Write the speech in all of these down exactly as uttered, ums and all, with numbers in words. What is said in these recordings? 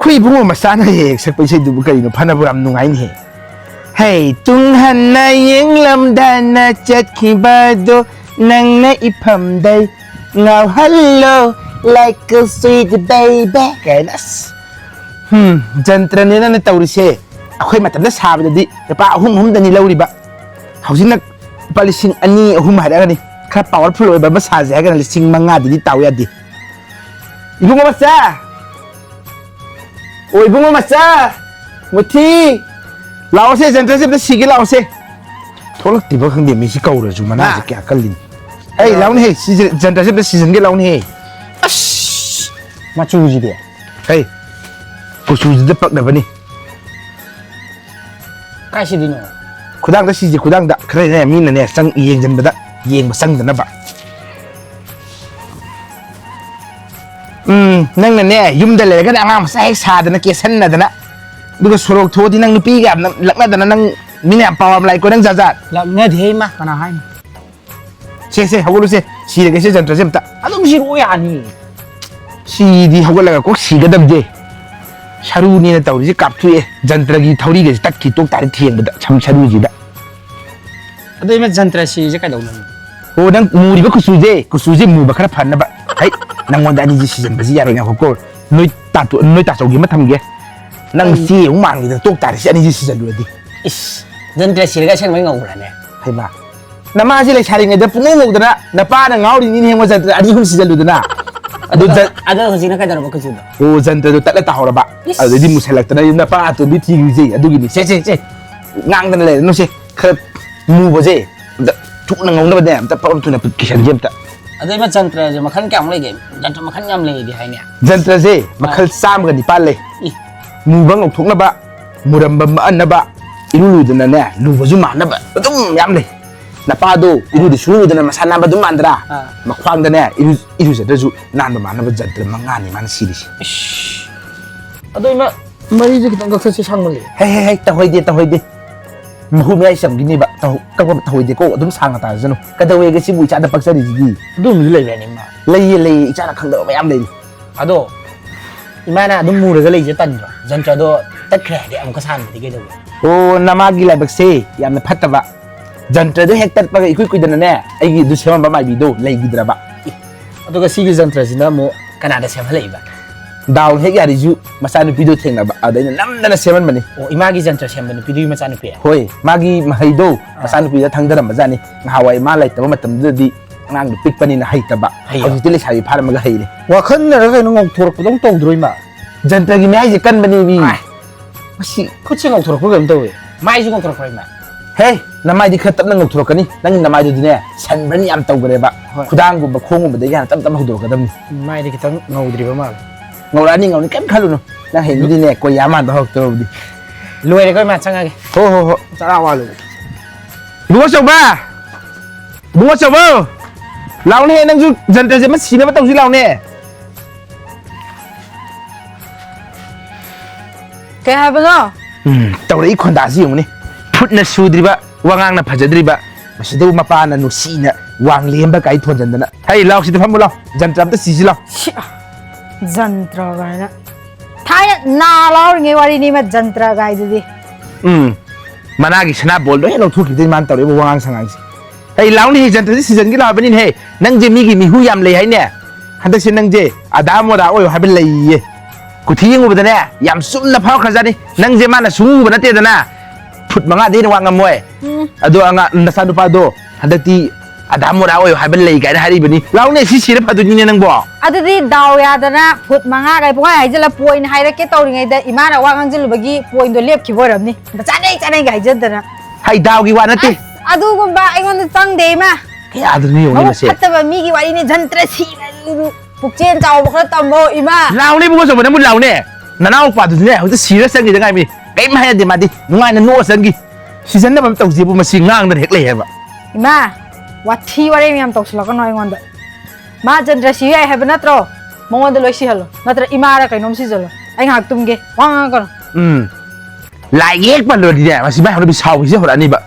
ꯑꯩꯈꯣꯏ ꯏꯕꯨꯡꯉꯣ ꯃꯆꯥꯅ ꯍꯦꯛ ꯍꯦꯛ ꯁꯛꯄ ꯏꯁꯩꯗꯨꯕꯨ ꯀꯔꯤꯅꯣ? ꯐꯅꯕꯨ ꯌꯥꯝ ꯅꯨꯡꯉꯥꯏꯅꯦꯍꯦ꯫ ꯍꯦ, ꯇꯨꯡ ꯍꯟꯅ ꯌꯦꯡꯂꯝꯗꯅ ꯆꯠꯈꯤꯕꯗꯣ ꯅꯪꯅ ꯏꯐꯝꯗꯩ ꯉꯥꯎꯍꯜꯂꯣ, like a sweet baby ꯀꯥꯏꯅ꯫ ꯑꯁ, ꯍꯝ, ꯖꯟꯇ꯭ꯔꯅꯦꯅ ꯇꯧꯔꯤꯁꯦ꯫ ꯑꯩꯈꯣꯏ ꯃꯇꯝꯗ ꯁꯥꯕꯗꯗꯤ ꯂꯨꯄꯥ ꯑꯍꯨꯝ ꯑꯍꯨꯝꯗꯅꯤ ꯂꯧꯔꯤꯕ꯫ ꯍꯧꯖꯤꯛꯅ ꯂꯨꯄꯥ ꯂꯤꯁꯤꯡ ꯑꯅꯤ ꯑꯍꯨꯝ ꯍꯥꯏꯔꯛꯑꯒꯅꯤ꯫ ꯈꯔ powerful ꯑꯣꯏꯕ ꯑꯃ ꯁꯥꯁꯦ ꯍꯥꯏꯔꯒꯅ ꯂꯤꯁꯤꯡ ꯃꯉꯥꯗꯨꯗꯤ ꯇꯥꯎ ꯌꯥꯗꯦ꯫ ꯏꯕꯨꯡꯉꯣ ꯃꯆꯥ! ꯑꯣ, ꯏꯕꯨꯡꯉꯣ ꯃꯆꯥ! ꯃꯨꯊꯤ! ꯂꯥꯛꯑꯣꯁꯦ, ꯖꯟꯇ꯭ꯔꯁꯦ ꯑꯝꯇ ꯁꯤꯒꯦ ꯂꯥꯛꯑꯣꯁꯦ꯫ ꯊꯣꯛꯂꯛꯇ꯭ꯔꯤꯕ ꯈꯪꯗꯦ, ꯃꯤꯁꯤ ꯀꯧꯔꯁꯨ ꯃꯅꯥꯁꯦ ꯍꯥ? ꯀꯌꯥ ꯀꯜꯂꯤꯅꯤ꯫ ꯑꯩ ꯂꯥꯛꯑꯣꯅꯦꯍꯦ, ꯁꯤꯁꯦ, ꯖꯟꯇ꯭ꯔꯁꯦ ꯑꯝꯇ ꯁꯤꯖꯟꯒꯦ ꯂꯥꯛꯑꯣꯅꯦꯍꯦ꯫ ꯑꯁ! ꯃꯆꯨꯁꯤꯗꯤ? ꯍꯩ, ꯀꯨꯆꯨꯁꯤꯗ ꯄꯛꯅꯕꯅꯤ꯫ ꯀꯥꯏ ꯁꯤꯗꯣꯏꯅꯣ? ꯈꯨꯗꯥꯡꯗ ꯁꯤꯁꯦ, ꯈꯨꯗꯥꯡꯗ꯫ ꯈꯔꯅꯦ, ꯃꯤꯅꯅꯦ, ꯆꯪ-, ꯌꯦꯡꯁꯤꯟꯕꯗ, ꯌꯦꯡꯕ ꯆꯪꯗꯅꯕ꯫ ꯎꯝ, ꯅꯪꯅꯅꯦ, ꯌꯨꯝꯗ ꯂꯩꯔꯒꯅ ꯑꯉꯥꯡ ꯃꯆꯥ ꯍꯦꯛ ꯁꯥꯗꯅ, ꯀꯦꯁꯟꯅꯗꯅ, ꯑꯗꯨꯒ ꯁꯣꯔꯣꯛ ꯊꯣꯛꯑꯗꯤ ꯅꯪ ꯅꯨꯄꯤꯒ ꯌꯥꯝꯅ ꯂꯛꯅꯗꯅ, ꯅꯪ ꯃꯤꯅ ꯌꯥꯝ ꯄꯥꯎ ꯌꯥꯝ ꯂꯥꯛꯏꯀꯣ, ꯅꯪ ꯖꯥꯠ ꯖꯥꯠ꯫ ꯂꯛꯅꯗꯦ ꯏꯃꯥ, ꯀꯅꯥ ꯍꯥꯏꯅꯣ? ꯁꯦ, ꯁꯦ, ꯍꯧꯒꯠꯂꯨꯁꯦ, ꯁꯤꯔꯒꯦꯁꯦ ꯖꯟꯇ꯭ꯔꯁꯦ ꯑꯝꯇ꯫ ꯑꯗꯨꯝ ꯁꯤꯔꯛꯑꯣ ꯌꯥꯅꯤ꯫ ꯁꯤꯗꯤ ꯍꯧꯒꯠꯂꯒ ꯀꯣꯛ ꯁꯤꯒꯗꯕꯁꯦ꯫ ꯁꯔꯨꯅꯦꯅ ꯇꯧꯔꯤꯁꯦ ꯀꯥꯞꯊꯣꯛꯑꯦ, ꯖꯟꯇ꯭ꯔꯒꯤ ꯊꯧꯔꯤꯒꯁꯦ ꯇꯠꯈꯤ ꯇꯣꯛ ꯇꯥꯔꯦ ꯊꯦꯡꯕꯗ, ꯁꯝ ꯁꯔꯨꯁꯤꯗ꯫ ꯑꯗꯣ ꯏꯃꯥ, ꯖꯟꯇ꯭ꯔ ꯁꯤꯔꯤꯁꯦ ꯀꯩꯗꯧꯅꯕꯅꯣ? ꯑꯣ, ꯅꯪ ꯃꯨꯔꯤꯕ ꯀꯨꯆꯨꯁꯦ, ꯀꯨꯆꯨꯁꯦ ꯃꯨꯕ ꯈꯔ ꯐꯅꯕ꯫ ꯍꯩ, ꯅꯪꯉꯣꯟꯗ ꯑꯅꯤꯁꯦ ꯁꯤꯖꯟꯕꯁꯤ ꯌꯥꯔꯣꯏ, ꯉꯥꯏꯈꯣꯀꯣ꯫ ꯅꯣꯏ ꯇꯥꯇꯣ-, ꯅꯣꯏ ꯇꯥꯆꯧꯒꯤ ꯑꯃ ꯊꯝꯒꯦ꯫ ꯅꯪ ꯎꯝ꯫ ꯆꯦ ꯑꯃꯨꯛ ꯃꯥꯟꯈꯤꯗꯅ ꯇꯣꯛ ꯇꯥꯔꯦ ꯁꯤ ꯑꯅꯤꯁꯤ ꯁꯤꯖꯜꯂꯨꯔꯗꯤ꯫ ꯏꯁ, ꯖꯟꯇ꯭ꯔ ꯁꯤꯔꯒ ꯑꯁꯦꯡꯕꯩ ꯉꯧꯕ꯭ꯔꯥꯅꯦ? ꯍꯩꯃꯥ, ꯅꯃꯥꯁꯤ ꯂꯩꯁꯥꯔꯤꯉꯩꯗ ꯄꯨꯡꯉꯧ ꯉꯧꯗꯅ ꯅꯄꯥꯅ ꯉꯥꯎꯔꯤꯅꯤꯅꯦ ꯍꯦꯡꯉꯣ, ꯖꯟꯇ꯭ꯔ ꯑꯅꯤ ꯑꯍꯨꯝ ꯁꯤꯖꯜꯂꯨꯗꯅ꯫ ꯑꯗꯨ ꯑꯗꯣ, ꯖꯟ-, ꯑꯗꯣ ꯍꯧꯖꯤꯛꯅ ꯀꯩꯗꯧꯔꯕ ꯀꯨꯆꯨꯗꯣ? ꯑꯣ, ꯖꯟꯇ꯭ꯔꯗꯣ ꯇꯠꯂ ꯇꯥꯍꯧꯔꯕ꯫ ꯏꯁ꯫ ꯑꯗꯨꯗꯩꯗꯤ ꯃꯨꯁꯜꯂꯛꯇꯅ ꯅꯄꯥ ꯑꯇꯣꯝꯕꯤ ꯊꯤꯔꯨꯁꯦ꯫ ꯑꯗꯨꯒꯤꯅꯤ꯫ ꯁꯦ, ꯁꯦ, ꯁꯦ꯫ ꯉꯥꯡꯗꯅ ꯂꯩꯔꯅꯨꯁꯦ꯫ ꯈꯔ ꯃꯨꯕꯁꯦ ꯑꯝꯇ ꯊꯨꯅ ꯉꯧꯅꯕꯅꯦ, ꯑꯝꯇ ꯐꯕ ꯊꯨꯅ ꯀꯤꯁꯟꯁꯦ ꯑꯝꯇ꯫ ꯑꯗꯩ ꯃꯥ ꯖꯟꯇ꯭ꯔꯁꯦ ꯃꯈꯜ ꯀꯌꯥꯃꯨꯛ ꯂꯩꯒꯦ? ꯖꯟꯇ꯭ꯔ ꯃꯈꯜ ꯌꯥꯝ ꯂꯩꯗꯤ ꯍꯥꯏꯅꯦ꯫ ꯖꯟꯇ꯭ꯔꯁꯦ ꯃꯈꯜ ꯑꯥ꯫ ꯆꯥꯝꯃꯒ ꯅꯤꯄꯥꯟ ꯂꯩ꯫ ꯏ꯫ ꯃꯨꯕ ꯉꯧꯊꯣꯛꯅꯕ, ꯃꯨꯔꯝꯕ ꯃꯛꯍꯟꯅꯕ, ꯏꯔꯨ ꯂꯨꯗꯅꯅꯦ, ꯂꯨꯕꯁꯨ ꯃꯥꯟꯅꯕ, ꯑꯗꯨꯝ ꯌꯥꯝ ꯂꯩ꯫ ꯅꯄꯥꯗꯣ ꯏꯔꯨꯗꯤ ꯁꯨꯔꯨꯗꯅ ꯃꯁꯥ ꯅꯥꯟꯕ ꯑꯗꯨꯝ ꯃꯥꯟꯗ꯭ꯔꯥ? ꯑꯥ꯫ ꯃꯈ꯭ꯋꯥꯡꯗꯅꯦ ꯏꯔꯨ-, ꯏꯔꯨꯖꯗ꯭ꯔꯁꯨ ꯅꯥꯟꯕ ꯃꯥꯟꯅꯕ ꯖꯟꯇ꯭ꯔ ꯃꯉꯥꯅꯤ ꯃꯥꯅ ꯁꯤꯔꯤꯁꯦ꯫ ꯏꯁ꯫ ꯑꯗꯣ ꯏꯃꯥ, ꯃꯔꯤꯁꯦ ꯈꯤꯇꯪ ꯀꯛꯊꯠꯁꯤ, ꯁꯥꯡꯃꯜꯂꯦ꯫ ꯍꯦ, ꯍꯦ, ꯍꯦ, ꯇꯧꯍꯣꯏꯗꯦ, ꯇꯧꯍꯣꯏꯗꯦ꯫ ꯃꯍꯨ ꯃꯌꯥꯏ ꯆꯝꯈꯤꯅꯦꯕ꯫ ꯇꯧ-, ꯀꯛꯄ ꯇꯧꯍꯣꯏꯗꯦꯀꯣ, ꯑꯗꯨꯝ ꯁꯥꯡꯅ ꯇꯥꯔꯁꯅꯨ꯫ ꯀꯩꯗꯧꯋꯦꯒꯦ ꯁꯤꯕꯨ ꯏꯆꯥꯗ ꯄꯛꯆꯔꯤꯁꯤꯗꯤ? ꯑꯗꯨꯒꯨꯝꯕꯁꯨ ꯂꯩꯕ꯭ꯔꯥꯅꯦ, ꯏꯃꯥ? ꯂꯩꯌꯦ, ꯂꯩꯌꯦ, ꯏꯆꯥꯅ ꯈꯪꯗꯕ ꯃꯌꯥꯝ ꯂꯩꯔꯤ꯫ ꯑꯗꯣ, ꯏꯃꯥꯅ ꯑꯗꯨꯝ ꯃꯨꯔꯒ ꯂꯩꯖ ꯇꯟꯗ꯭ꯔꯣ? ꯖꯟꯇ꯭ꯔꯗꯣ ꯇꯠꯈ꯭ꯔꯦ ꯍꯥꯏꯗꯤ ꯑꯃꯨꯛꯀ ꯁꯥꯍꯟꯕꯗꯤ ꯀꯩꯗꯧꯒꯦ? ꯑꯣ, ꯅꯃꯥꯒꯤ ꯂꯥꯏꯕꯛꯁꯦ ꯌꯥꯝꯅ ꯐꯠꯇꯕ꯫ ꯖꯟꯇ꯭ꯔꯗꯣ ꯍꯦꯛ ꯇꯠꯄꯒ ꯏꯀꯨꯏ ꯀꯨꯏꯗꯅꯅꯦ, ꯑꯩꯒꯤ ꯑꯗꯨ ꯁꯦꯝꯃꯝꯕ ꯃꯥꯏꯕꯤꯗꯣ ꯂꯩꯈꯤꯗ꯭ꯔꯕ꯫ ꯑꯦ, ꯑꯗꯨꯒ ꯁꯤꯒꯤ ꯖꯟꯇ꯭ꯔꯁꯤꯅ ꯑꯃꯨꯛ ꯀꯅꯥꯗ ꯁꯦꯝꯍꯜꯂꯛꯏꯕ? ꯗꯥꯎꯅ ꯍꯦꯛ ꯌꯥꯔꯤꯁꯨ ꯃꯆꯥꯅꯨꯄꯤꯗꯣ ꯊꯦꯡꯅꯕ, ꯑꯗ ꯑꯩꯅ ꯅꯝꯗꯅ ꯁꯦꯝꯍꯟꯕꯅꯤ꯫ ꯑꯣ, ꯏꯃꯥꯒꯤ ꯖꯟꯇ꯭ꯔ ꯁꯦꯝꯕ ꯅꯨꯄꯤꯗꯨꯒꯤ ꯃꯆꯥꯅꯨꯄꯤ? ꯍꯣꯏ, ꯃꯥꯒꯤ ꯃꯍꯩꯗꯣ ꯑꯥ꯫ ꯃꯆꯥꯅꯨꯄꯤꯗ ꯊꯪꯗꯔꯝꯕꯖꯥꯠꯅꯤ꯫ ꯉꯍꯥꯟꯋꯥꯏ ꯃꯥ ꯂꯩꯇꯕ ꯃꯇꯝꯗꯨꯗꯗꯤ ꯑꯉꯥꯡꯗꯣ ꯄꯤꯛꯄꯅꯤꯅ ꯍꯩꯇꯕ꯫ ꯍꯩꯌꯦ꯫ ꯍꯧꯖꯤꯛꯇꯤ ꯂꯩꯁꯥꯕꯤ ꯐꯥꯔꯝꯃꯒ ꯍꯩꯔꯦ꯫ ꯋꯥꯈꯜꯅꯔ ꯀꯩꯅꯣ ꯉꯧꯊꯣꯔꯛꯄꯗꯧ ꯇꯧꯗ꯭ꯔꯣ, ꯏꯃꯥ? ꯖꯟꯇ꯭ꯔꯒꯤ ꯃꯌꯥꯏꯁꯦ ꯀꯟꯕꯅꯦ, ꯃꯤ꯫ ꯑꯥꯏ꯫ ꯃꯁꯤ ꯈꯨꯠꯁꯦ ꯉꯧꯊꯣꯔꯛꯄ ꯀꯩꯅꯣꯝ ꯇꯧꯋꯦ꯫ ꯃꯥꯏꯁꯨ ꯉꯧꯊꯣꯔꯛꯄ꯭ꯔꯣ, ꯏꯃꯥ? ꯍꯦ, ꯅꯃꯥꯏꯗꯤ ꯈꯔ ꯇꯞꯅ ꯉꯧꯊꯣꯔꯛꯀꯅꯤ꯫ ꯅꯪꯒꯤ ꯅꯃꯥꯏꯗꯨꯗꯤꯅꯦ, sunburn ꯌꯥꯝ ꯇꯧꯈ꯭ꯔꯦꯕ꯫ ꯍꯣꯏ꯫ ꯈꯨꯗꯥꯡꯒꯨꯝꯕ, ꯈꯣꯡꯒꯨꯝꯕꯗꯒꯤ ꯍꯥꯟꯅ ꯇꯞ ꯇꯞꯅ ꯍꯧꯗꯣꯔꯛꯀꯗꯕꯅꯤ꯫ ꯃꯥꯏꯗꯤ ꯈꯤꯇꯪ ꯉꯧꯗ꯭ꯔꯤꯕ ꯃꯥꯜꯂꯦ꯫ ꯉꯧꯔꯛꯑꯅꯤ, ꯉꯧꯔꯅꯤ, ꯀꯩꯝ ꯈꯜꯂꯨꯅꯨ꯫ ꯅꯪ ꯍꯌꯦꯡꯗꯤꯅꯦ, ꯀꯣꯔꯤꯌꯥ ꯃꯥꯟꯕ ꯍꯧꯔꯛꯇꯧꯔꯕꯗꯤ꯫ ꯂꯣꯏꯔꯦꯀꯣ, ꯏꯃꯥ, ꯆꯪꯉꯒꯦ꯫ ꯍꯣ, ꯍꯣ, ꯍꯣ꯫ ꯆꯔꯥ ꯋꯥꯜꯂꯨꯒꯦ꯫ ꯏꯕꯨꯡꯉꯣ ꯆꯧꯕ! ꯏꯕꯨꯡꯉꯣ ꯆꯧꯕ! ꯂꯥꯎꯅꯦ, ꯅꯪꯁꯨ ꯖꯟꯇ꯭ꯔꯁꯦ ꯑꯃ ꯁꯤꯅꯕ ꯇꯧꯁꯤ ꯂꯥꯎꯅꯦ꯫ ꯀꯩ ꯍꯥꯏꯕꯅꯣ? ꯎꯝ, ꯇꯧꯔꯛꯏ ꯈꯣꯟꯗꯥꯁꯤ ꯌꯦꯡꯉꯨꯅꯦ꯫ ꯐꯨꯠꯅ ꯁꯨꯗ꯭ꯔꯤꯕ, ꯋꯥꯉꯥꯡꯅ ꯐꯖꯗ꯭ꯔꯤꯕ, ꯃꯁꯤꯗꯕꯨ ꯃꯄꯥꯅ ꯅꯨꯡꯁꯤꯅ ꯋꯥꯡ ꯂꯦꯝꯕ ꯀꯥꯏ ꯊꯣꯟꯖꯟꯗꯅ꯫ ꯍꯩ, ꯂꯥꯎ, ꯁꯤꯗ ꯐꯝꯃꯨ ꯂꯥꯎ, ꯖꯟꯇ꯭ꯔ ꯑꯝꯇ ꯁꯤꯁꯤ ꯂꯥꯎ꯫ ꯁꯤ, ꯖꯟꯇ꯭ꯔ ꯀꯥꯏꯅ꯫ ꯊꯥꯏꯅ ꯅꯥ ꯂꯥꯎꯔꯤꯉꯩ ꯋꯥꯔꯤꯅꯤ ꯃ ꯖꯟꯇ꯭ꯔ ꯀꯥꯏꯗꯨꯗꯤ꯫ ꯎꯝ, ꯃꯅꯥꯒꯤ ꯁꯅꯥꯕꯣꯜ ꯂꯣꯏ ꯂꯧꯊꯣꯛꯈꯤꯕꯗꯩ ꯃꯥꯅ ꯇꯧꯔꯛꯏꯕ ꯋꯥꯉꯥꯡ ꯁꯉꯥꯡꯁꯦ꯫ ꯍꯩ, ꯂꯥꯎꯅꯦꯍꯦ, ꯖꯟꯇ꯭ꯔꯁꯤ ꯁꯤꯖꯟꯒꯦ ꯂꯥꯎ ꯍꯥꯏꯕꯅꯤꯅꯦꯍꯦ꯫ ꯅꯪꯁꯦ ꯃꯤꯒꯤ ꯃꯤꯍꯨ ꯌꯥꯝ ꯂꯩ ꯍꯥꯏꯅꯦ꯫ ꯍꯟꯗꯛꯁꯦ ꯅꯪꯁꯦ ꯑꯙꯥ ꯃꯣꯔꯥ ꯑꯣꯏꯌꯣ ꯍꯥꯏꯕ ꯂꯩꯌꯦ꯫ ꯀꯨꯊꯤ ꯌꯦꯡꯉꯨꯕꯗꯅꯦ, ꯌꯥꯝ ꯆꯨꯝꯅ ꯐꯥꯎꯈ꯭ꯔꯖꯥꯠꯅꯤ꯫ ꯅꯪꯁꯦ ꯃꯥꯅ ꯁꯨꯡꯉꯨꯕ ꯅꯠꯇꯦꯗꯅ꯫ ꯐꯨꯠ ꯃꯉꯥꯗꯩ ꯍꯦꯟꯅ ꯋꯥꯡꯉꯝꯃꯣꯏ꯫ ꯎꯝ꯫ ꯑꯗꯣ ꯑꯉꯥꯡ, ꯅꯆꯥꯅꯨꯄꯥꯗꯣ ꯍꯟꯗꯛꯇꯤ ꯑꯙꯥ ꯃꯣꯔꯥ ꯑꯣꯏꯌꯣ ꯍꯥꯏꯕ ꯂꯩ ꯀꯥꯏꯅ ꯍꯥꯏꯔꯤꯕꯅꯤ꯫ ꯂꯥꯎꯅꯦ, ꯁꯤ ꯁꯤꯔ ꯐꯗꯣꯏꯅꯤꯅꯦ ꯅꯪꯕꯣ꯫ ꯑꯗꯨꯗꯤ ꯗꯥꯎ ꯌꯥꯗꯅ ꯐꯨꯠ ꯃꯉꯥ ꯀꯥꯏ ꯄꯨꯡꯍꯥꯏ ꯍꯥꯏꯖꯤꯜꯂ point ꯍꯥꯏꯔꯛꯀꯦ ꯇꯧꯔꯤꯉꯩꯗ ꯏꯃꯥꯅ ꯋꯥ ꯉꯥꯡꯖꯤꯜꯂꯨꯕꯒꯤ pointꯗꯣ ꯂꯦꯞꯈꯤꯕ ꯑꯣꯏꯔꯝꯅꯤ꯫ ꯆꯥꯅꯩ, ꯆꯥꯅꯩꯒ ꯍꯥꯏꯖꯤꯟꯗꯅ꯫ ꯍꯩ, ꯗꯥꯎꯒꯤ ꯋꯥ ꯅꯠꯇꯦ꯫ ꯑꯁ, ꯑꯗꯨꯒꯨꯝꯕ ꯑꯩꯉꯣꯟꯗ ꯆꯪꯗꯦ, ꯏꯃꯥ꯫ ꯀꯌꯥꯗꯅꯣ ꯌꯦꯡꯉꯨꯅꯦ ꯃꯕꯨꯛ ꯃꯁꯦ꯫ ꯐꯠꯇꯕ ꯃꯤꯒꯤ ꯋꯥꯔꯤꯅꯤ, ꯖꯟꯇ꯭ꯔ ꯁꯤꯕ꯫ ꯄꯨꯛꯆꯦꯜ ꯆꯥꯎꯕ ꯈꯔ ꯇꯝꯃꯣ, ꯏꯃꯥ꯫ ꯂꯥꯎꯅꯦ, ꯏꯕꯨꯡꯉꯣ ꯆꯧꯕ, ꯅꯪꯕꯨ ꯂꯥꯎꯅꯦ꯫ ꯅꯅꯥꯎ ꯅꯨꯄꯥꯗꯨꯁꯨꯅꯦ, ꯍꯧꯖꯤꯛ ꯁꯤꯔ ꯆꯪꯈꯤꯗ ꯉꯥꯏꯃꯤ꯫ ꯀꯩꯝ ꯍꯥꯏꯅꯗꯦ ꯃꯥꯗꯤ, ꯅꯨꯡꯉꯥꯏꯅ ꯅꯣꯛꯑ ꯆꯪꯈꯤ꯫ ꯁꯤꯖꯟꯅꯕ ꯑꯃ ꯇꯧꯁꯦꯕꯨ ꯃꯁꯤ ꯉꯥꯡꯗꯅ ꯍꯦꯛ ꯂꯩ ꯍꯥꯏꯕ꯫ ꯏꯃꯥ, ꯋꯥꯊꯤ ꯋꯥꯔꯦꯝ ꯌꯥꯝ ꯇꯧꯁꯤꯜꯂꯛꯀꯅꯣ ꯑꯩꯉꯣꯟꯗ꯫ ꯃꯥ ꯖꯟꯇ꯭ꯔ ꯁꯤ ꯌꯥꯏ ꯍꯥꯏꯕ ꯅꯠꯇ꯭ꯔꯣ? ꯃꯉꯣꯟꯗ ꯂꯣꯏ ꯁꯤꯍꯜꯂꯣ꯫ ꯅꯠꯇ꯭ꯔ ꯏꯃꯥꯔ ꯀꯩꯅꯣꯝ ꯁꯤꯖꯜꯂꯣ꯫ ꯑꯩ ꯉꯥꯏꯍꯥꯛ ꯇꯨꯝꯒꯦ꯫ ꯋꯥ ꯉꯥꯡꯉꯛꯀꯅꯣ꯫ ꯎꯝ꯫ ꯂꯥꯏ ꯌꯦꯛ ꯄꯜꯂꯨꯔꯗꯤꯅꯦ, ꯃꯁꯤ ꯃꯥꯏ ꯍꯧꯅꯕꯤ ꯁꯥꯎꯕꯁꯦ ꯍꯧꯔꯛꯑꯅꯤꯕ꯫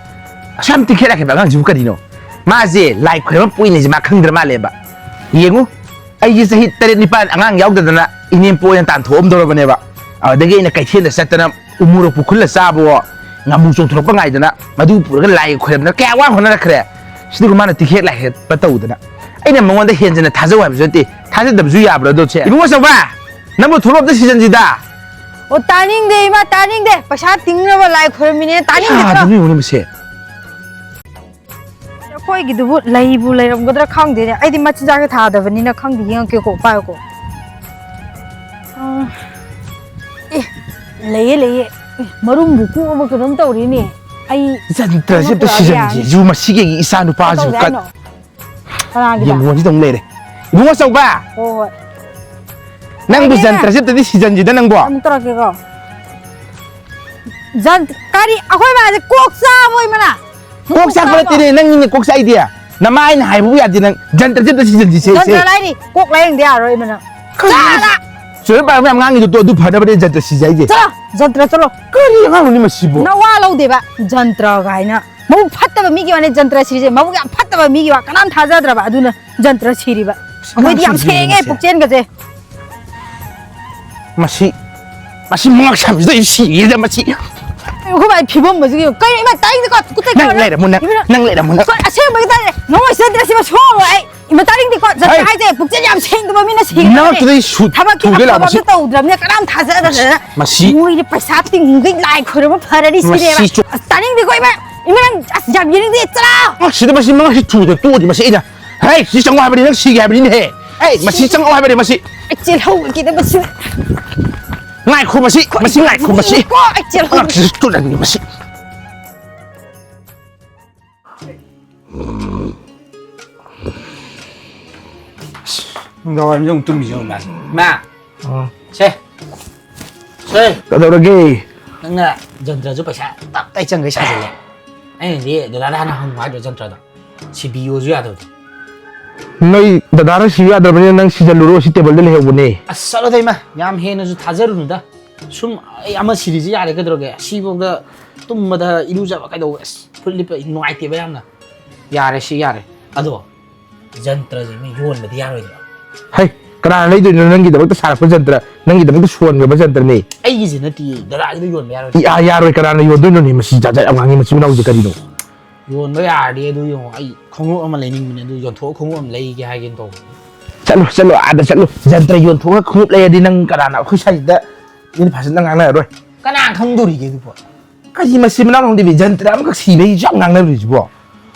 ꯑꯁꯨꯛ ꯌꯥꯝ ꯇꯤꯡꯈꯠꯂꯛꯈꯤꯕ ꯑꯉꯥꯡꯁꯤꯕꯨ ꯀꯔꯤꯅꯣ? ꯃꯥꯁꯦ ꯂꯥꯏ ꯈꯣꯏꯔꯝꯕ ꯄꯣꯛꯏꯅꯦꯁꯦ ꯃꯥ ꯈꯪꯗ꯭ꯔ ꯃꯥꯜꯂꯦꯕ꯫ ꯌꯦꯡꯉꯨ, ꯑꯩꯁꯦ ꯆꯍꯤ ꯇꯔꯦꯠ ꯅꯤꯄꯥꯟ ꯑꯉꯥꯡ ꯌꯥꯎꯗꯗꯅ ꯏꯅꯦꯝꯄꯣꯛ ꯑꯣꯏꯅ ꯇꯥꯟꯊꯣꯛꯑꯝꯗꯧꯔꯕꯅꯦꯕ꯫ ꯑꯗꯒꯤ ꯑꯩꯅ ꯀꯩꯊꯦꯜꯗ ꯆꯠꯇꯅ ꯎꯃꯣꯔꯣꯛꯄꯨ ꯈꯨꯜꯂ ꯆꯥꯕꯋꯣ, ꯉꯥꯃꯨ ꯆꯣꯡꯊꯣꯔꯛꯄ ꯉꯥꯏꯗꯅ ꯃꯗꯨ ꯄꯨꯔꯒ ꯂꯥꯏ ꯈꯣꯏꯔꯝꯗꯅ ꯀꯌꯥ ꯋꯥꯅ ꯍꯣꯠꯅꯔꯛꯈ꯭ꯔꯦ꯫ ꯁꯤꯗꯒ ꯃꯥꯅ ꯇꯤꯈꯦꯠ ꯂꯥꯏꯈꯦꯠꯄ ꯇꯧꯗꯅ ꯑꯩꯅ ꯃꯉꯣꯟꯗ ꯍꯦꯟꯖꯤꯟꯅ ꯊꯥꯖꯧ ꯍꯥꯏꯕꯁꯨ ꯅꯠꯇꯦ, ꯊꯥꯖꯗꯕꯁꯨ ꯌꯥꯕ꯭ꯔꯥ ꯑꯗꯣ ꯁꯦ? ꯏꯕꯨꯡꯉꯣ ꯆꯧꯕ, ꯅꯪꯕꯨ ꯊꯣꯛꯂꯛꯇ ꯁꯤꯖꯟꯁꯤꯗ꯫ ꯑꯣ, ꯇꯥꯅꯤꯡꯗꯦ ꯏꯃꯥ, ꯇꯥꯅꯤꯡꯗꯦ꯫ ꯄꯩꯁꯥ ꯇꯤꯡꯅꯕ ꯂꯥꯏ ꯈꯣꯏꯔꯝꯃꯤꯅꯦ, ꯇꯥꯅꯤꯡꯗꯦ꯫ ꯀꯌꯥꯗꯅꯣ ꯌꯦꯡꯉꯨꯅꯦ ꯃꯁꯦ꯫ ꯑꯩꯈꯣꯏꯒꯤꯗꯨꯕꯨ ꯂꯩꯕꯨ ꯂꯩꯔꯝꯒꯗ꯭ꯔꯥ ꯈꯪꯗꯦꯅꯦ꯫ ꯑꯩꯗꯤ ꯃꯆꯤꯟꯖꯥꯛꯁꯦ ꯊꯥꯗꯕꯅꯤꯅ ꯈꯪꯗꯦ, ꯌꯦꯡꯉꯛꯀꯦꯀꯣ, ꯄꯥꯏꯌꯨꯀꯣ꯫ ꯑꯥ, ꯑꯦ, ꯂꯩꯌꯦ, ꯂꯩꯌꯦ꯫ ꯑꯦ, ꯃꯔꯨꯝꯕꯨ ꯀꯣꯛꯑꯕ ꯀꯩꯅꯣꯝ ꯇꯧꯔꯤꯅꯦ꯫ ꯑꯩ ꯖꯟꯇ꯭ꯔꯁꯦ ꯑꯝꯇ ꯄꯨꯔꯛꯑꯒꯦ ꯁꯤꯖꯟꯁꯦ꯫ ꯌꯥꯔꯅꯤ꯫ ꯌꯨ ꯃꯁꯤꯒꯤ ꯏꯆꯥ ꯅꯨꯄꯥꯁꯤꯕꯨ ꯇꯧꯒꯦ ꯀꯠ-, ꯍꯥꯏꯅꯣ? ꯀꯅꯥꯒꯤꯗ? ꯌꯦꯡꯒꯣꯟꯁꯤꯗ ꯑꯃꯨꯛ ꯂꯩꯔꯦ꯫ ꯏꯕꯨꯡꯉꯣ ꯆꯧꯕ! ꯍꯣꯏ, ꯍꯣꯏ꯫ ꯅꯪꯕꯨ ꯀꯩꯅꯣ? ꯖꯟꯇ꯭ꯔꯁꯦ ꯑꯝꯇꯗꯤ ꯁꯤꯖꯟꯁꯤꯗ ꯅꯪꯕꯣ꯫ ꯑꯃꯨꯛ ꯇꯧꯔꯛꯀꯦꯀꯣ꯫ ꯖꯟ-, ꯀꯔꯤ? ꯑꯩꯈꯣꯏ ꯃꯥꯁꯦ ꯀꯣꯛ ꯆꯥꯕ ꯑꯣꯏ ꯃꯅꯥ? ꯀꯣꯛ ꯆꯥꯛꯄ ꯅꯠꯇꯦꯅꯦ, ꯅꯪꯅꯤꯅꯦ ꯀꯣꯛ ꯆꯥꯛꯏꯗꯤ꯫ ꯅꯃꯥ ꯑꯩꯅ ꯍꯥꯏꯕꯕꯨ ꯌꯥꯗꯦ ꯅꯪ꯫ ꯖꯟꯇ꯭ꯔꯁꯦ ꯑꯝꯇ ꯁꯤꯖꯟꯁꯤꯁꯦ, ꯁꯦ꯫ ꯖꯟꯇ꯭ꯔ ꯂꯥꯏꯔꯤ, ꯀꯣꯛ ꯂꯥꯏꯌꯦꯡꯗ ꯌꯥꯔꯣꯏ ꯃꯅꯥ꯫ ꯀꯔꯤ? ꯆꯠꯂꯣ! ꯆꯨꯔꯝ ꯄꯥꯔꯝ ꯌꯥꯝ ꯉꯥꯡꯉꯤꯗꯣ ꯇꯣ, ꯑꯗꯨ ꯐꯅꯕꯅꯦ ꯖꯟꯇ꯭ꯔ ꯁꯤꯖꯟ ꯍꯥꯏꯁꯦ꯫ ꯆꯠꯂꯣ! ꯖꯟꯇ꯭ꯔ ꯆꯠꯂꯣ꯫ ꯀꯔꯤ ꯑꯉꯥꯡꯅꯣꯅꯦ ꯃꯁꯤꯕꯣ? ꯅꯋꯥ ꯂꯧꯗꯦꯕ, ꯖꯟꯇ꯭ꯔ ꯀꯥꯏꯅ꯫ ꯃꯕꯨꯛ ꯐꯠꯇꯕ ꯃꯤꯒꯤ ꯋꯥꯅꯦ ꯖꯟꯇ꯭ꯔ ꯁꯤꯔꯤꯁꯦ, ꯃꯕꯨꯛ ꯌꯥꯝ ꯐꯠꯇꯕ ꯃꯤꯒꯤ ꯋꯥ꯫ ꯀꯅꯥꯝ ꯊꯥꯖꯗ꯭ꯔꯕ ꯑꯗꯨꯅ ꯖꯟꯇ꯭ꯔ ꯁꯤꯔꯤꯕ꯫ ꯑꯁ, ꯑꯩꯈꯣꯏꯗꯤ ꯌꯥꯝ ꯑꯉꯥꯡꯁꯤꯡꯁꯤꯅ ꯁꯦꯡꯉꯦ ꯃꯁꯦ꯫ ꯄꯨꯛꯆꯦꯟꯒꯁꯦ꯫ ꯃꯁꯤ, ꯃꯁꯤ ꯃꯉꯛ ꯁꯝꯁꯤꯗ ꯑꯩ ꯁꯤꯒꯦꯗ ꯃꯁꯤ꯫ ꯑꯩꯈꯣꯏ ꯕꯥꯒꯤ ꯐꯤꯕꯝ ꯑꯁꯤꯒ ꯀꯩꯅꯣ ꯏꯃꯥ ꯇꯥꯏꯗꯀꯣ ꯀꯨꯠꯇ ꯅꯪ ꯀꯥꯔꯦ꯫ ꯂꯩꯔꯝꯃꯨ ꯅꯪ, ꯏꯃꯥ, ꯅꯪ ꯂꯩꯔꯝꯃꯨ ꯅꯪ꯫ ꯍꯣꯏ, ꯑꯁꯦꯡꯕꯒꯤ ꯇꯥꯏꯅꯦ꯫ ꯅꯉꯣꯟ ꯁꯤꯗ ꯁꯤꯃ ꯁꯣꯛꯑꯔꯣꯏ ꯑꯩ꯫ ꯏꯃꯥ ꯇꯥꯅꯤꯡꯗꯦꯀꯣ, ꯖꯟꯇ꯭ꯔ ꯍꯩ! ꯍꯥꯏꯁꯦ ꯄꯨꯛꯆꯦꯜ ꯌꯥꯝ ꯁꯦꯡꯗꯕ ꯃꯤꯅ ꯁꯤꯒꯗꯕꯅꯦ꯫ ꯅꯪ ꯇꯨꯗꯩ ꯁꯨ-, ꯊꯕꯛꯀꯤ ꯊꯨꯒꯦ ꯂꯥꯎ ꯑꯐꯕ ꯃꯁꯤ꯫ ꯑꯝꯇ ꯇꯧꯗ꯭ꯔꯕꯅꯦ, ꯀꯅꯥꯝ ꯊꯥꯖꯗꯗꯅ꯫ ꯃꯁꯤ꯫ ꯃꯣꯏꯗꯤ ꯄꯩꯁꯥ ꯇꯤꯡꯉꯨꯒꯩ ꯂꯥꯏ ꯈꯣꯏꯔꯝꯕ ꯐꯔꯅꯤ ꯁꯤꯅꯦꯕ꯫ ꯃꯁꯤ ꯆꯨ- ꯑꯁ, ꯇꯥꯅꯤꯡꯗꯦꯀꯣ ꯏꯃꯥ꯫ ꯏꯃꯥ ꯅꯪ ꯑꯁ ꯌꯥꯝ ꯌꯦꯡꯅꯤꯡꯗꯦ, ꯆꯠꯂꯣ! ꯑ, ꯁꯤꯗ ꯃꯁꯤ ꯃꯉꯛꯁꯤ ꯊꯨꯗ ꯇꯣꯛꯑꯗꯤ ꯃꯁꯤ ꯑꯩꯅ꯫ ꯍꯦ, ꯁꯤ ꯆꯪꯉꯛꯑꯣ ꯍꯥꯏꯕꯅꯤ, ꯅꯪ ꯁꯤꯒꯦ ꯍꯥꯏꯕꯅꯤꯅꯦꯍꯦ꯫ ꯑꯩ ꯃꯁꯤ ꯆꯪꯉꯛꯑꯣ ꯍꯥꯏꯕꯅꯤ ꯃꯁꯤ꯫ ꯑꯩ ꯆꯦꯜꯍꯧꯔꯒꯦꯗ ꯃꯁꯤ꯫ ꯉꯥꯏꯈꯣ ꯃꯁꯤ, ꯃꯁꯤ ꯉꯥꯏꯈꯣ ꯃꯁꯤ꯫ ꯀꯣ, ꯑꯩ ꯆꯦꯜꯍꯧꯔꯒꯦ꯫ ꯃꯉꯛꯁꯤꯁꯨ ꯇꯨꯔꯟꯅꯤ ꯃꯁꯤ꯫ ꯅꯨꯡꯗꯥꯡꯋꯥꯏꯔꯝꯁꯦ ꯑꯃꯨꯛ ꯇꯨꯝꯃꯤꯁꯦ ꯑꯃꯨꯛ ꯃꯥꯁꯦ꯫ ꯃꯥ! ꯑꯥ꯫ ꯁꯦ! ꯁꯦ! ꯀꯩꯗꯧꯔꯒꯦ? ꯅꯪꯅ ꯖꯟꯇ꯭ꯔꯁꯨ ꯄꯩꯁꯥ ꯇꯞ ꯇꯥꯏ ꯆꯪꯈꯩ ꯁꯥꯖꯜꯂꯦ꯫ ꯑꯩꯅꯗꯤ ꯗꯗꯥꯗ ꯍꯥꯟꯅ ꯍꯪꯉꯨ ꯍꯥꯏꯗ꯭ꯔꯣ ꯖꯟꯇ꯭ꯔꯗꯣ? ꯁꯤꯕꯤꯌꯣꯁꯨ ꯌꯥꯗꯕꯗꯣ꯫ ꯅꯣꯏ ꯗꯗꯥꯅ ꯁꯤꯕ ꯌꯥꯗ꯭ꯔꯕꯅꯤꯅ ꯅꯪ ꯁꯤꯖꯜꯂꯨꯔꯣ, ꯁꯤ ꯇꯦꯕꯜꯗ ꯂꯩꯍꯧꯕꯅꯦ꯫ ꯑꯁ, ꯆꯠꯂꯣꯗ ꯏꯃꯥ, ꯌꯥꯝ ꯍꯦꯟꯅꯁꯨ ꯊꯥꯖꯔꯨꯅꯨꯗ꯫ ꯁꯨꯝ ꯑꯩ ꯑꯃ ꯁꯤꯔꯤꯁꯤ ꯌꯥꯔꯦ ꯀꯩꯗꯧꯔꯒꯦ? ꯁꯤꯐꯥꯎꯗ ꯇꯨꯝꯕꯗ ꯏꯔꯨꯖꯕ ꯀꯩꯗꯧꯕ, ꯑꯁ, ꯐꯨꯔꯤꯠ ꯂꯤꯠꯄ ꯅꯨꯡꯉꯥꯏꯇꯦꯕ ꯌꯥꯝꯅ꯫ ꯌꯥꯔꯦ, ꯁꯤ ꯌꯥꯔꯦ꯫ ꯑꯗꯣ ꯖꯟꯇ꯭ꯔꯁꯦ ꯃꯤ ꯌꯣꯟꯕꯗꯤ ꯌꯥꯔꯣꯏꯗ꯭ꯔꯣ? ꯍꯩ, ꯀꯅꯥꯅ ꯂꯩꯗꯣꯏꯅꯣ? ꯅꯪꯒꯤꯗꯃꯛꯇ ꯁꯥꯔꯛꯄ ꯖꯟꯇ꯭ꯔ, ꯅꯪꯒꯤꯗꯃꯛꯇ ꯁꯣꯟꯈ꯭ꯔꯕ ꯖꯟꯇ꯭ꯔꯅꯦ꯫ ꯑꯩꯒꯤꯁꯦ ꯅꯠꯇꯦ, ꯗꯗꯥꯒꯤꯗꯣ ꯌꯣꯟꯕ ꯌꯥꯔꯣꯏ꯫ ꯏ, ꯑꯥ, ꯌꯥꯔꯣꯏ꯫ ꯀꯅꯥꯅ ꯌꯣꯟꯗꯣꯏꯅꯣꯅꯦ? ꯃꯁꯤ ꯖꯥꯠ ꯖꯥꯠ ꯌꯥꯝ ꯉꯥꯡꯉꯤ, ꯃꯁꯤ ꯃꯅꯥꯎꯁꯦ ꯀꯔꯤꯅꯣ? ꯌꯣꯟꯕ ꯌꯥꯔꯗꯤ ꯑꯗꯨ ꯌꯦꯡꯉꯣ, ꯑꯩ ꯈꯣꯡꯎꯞ ꯑꯃ ꯂꯩꯅꯤꯡꯕꯅꯦ, ꯑꯗꯨ ꯌꯣꯟꯊꯣꯛꯑ ꯈꯣꯡꯎꯞ ꯑꯃ ꯂꯩꯒꯦ ꯍꯥꯏꯒꯦꯅ ꯇꯧꯕꯅꯦ꯫ ꯆꯠꯂꯣ, ꯆꯠꯂꯣ, ꯑꯥꯗ ꯆꯠꯂꯣ꯫ ꯖꯟꯇ꯭ꯔ ꯌꯣꯟꯊꯣꯛꯑꯒ ꯈꯣꯡꯎꯞ ꯂꯩꯔꯗꯤ ꯅꯪ ꯀꯅꯥꯅ ꯑꯩꯈꯣꯏ ꯁ꯭ꯋꯥꯏꯁꯤꯗ ꯃꯤꯅ ꯐꯖꯅ ꯉꯥꯡꯅꯔꯔꯣꯏ꯫ ꯀꯅꯥ ꯈꯪꯗꯣꯔꯤꯒꯦ ꯑꯗꯨꯕꯣ? ꯀꯔꯤ ꯃꯁꯤ ꯃꯅꯥꯎ ꯈꯪꯗꯦꯃꯤ, ꯖꯟꯇ꯭ꯔ ꯑꯃꯈꯛ ꯁꯤꯕꯩ ꯌꯥꯝ ꯉꯥꯡꯅꯔꯤꯁꯤꯕꯣ?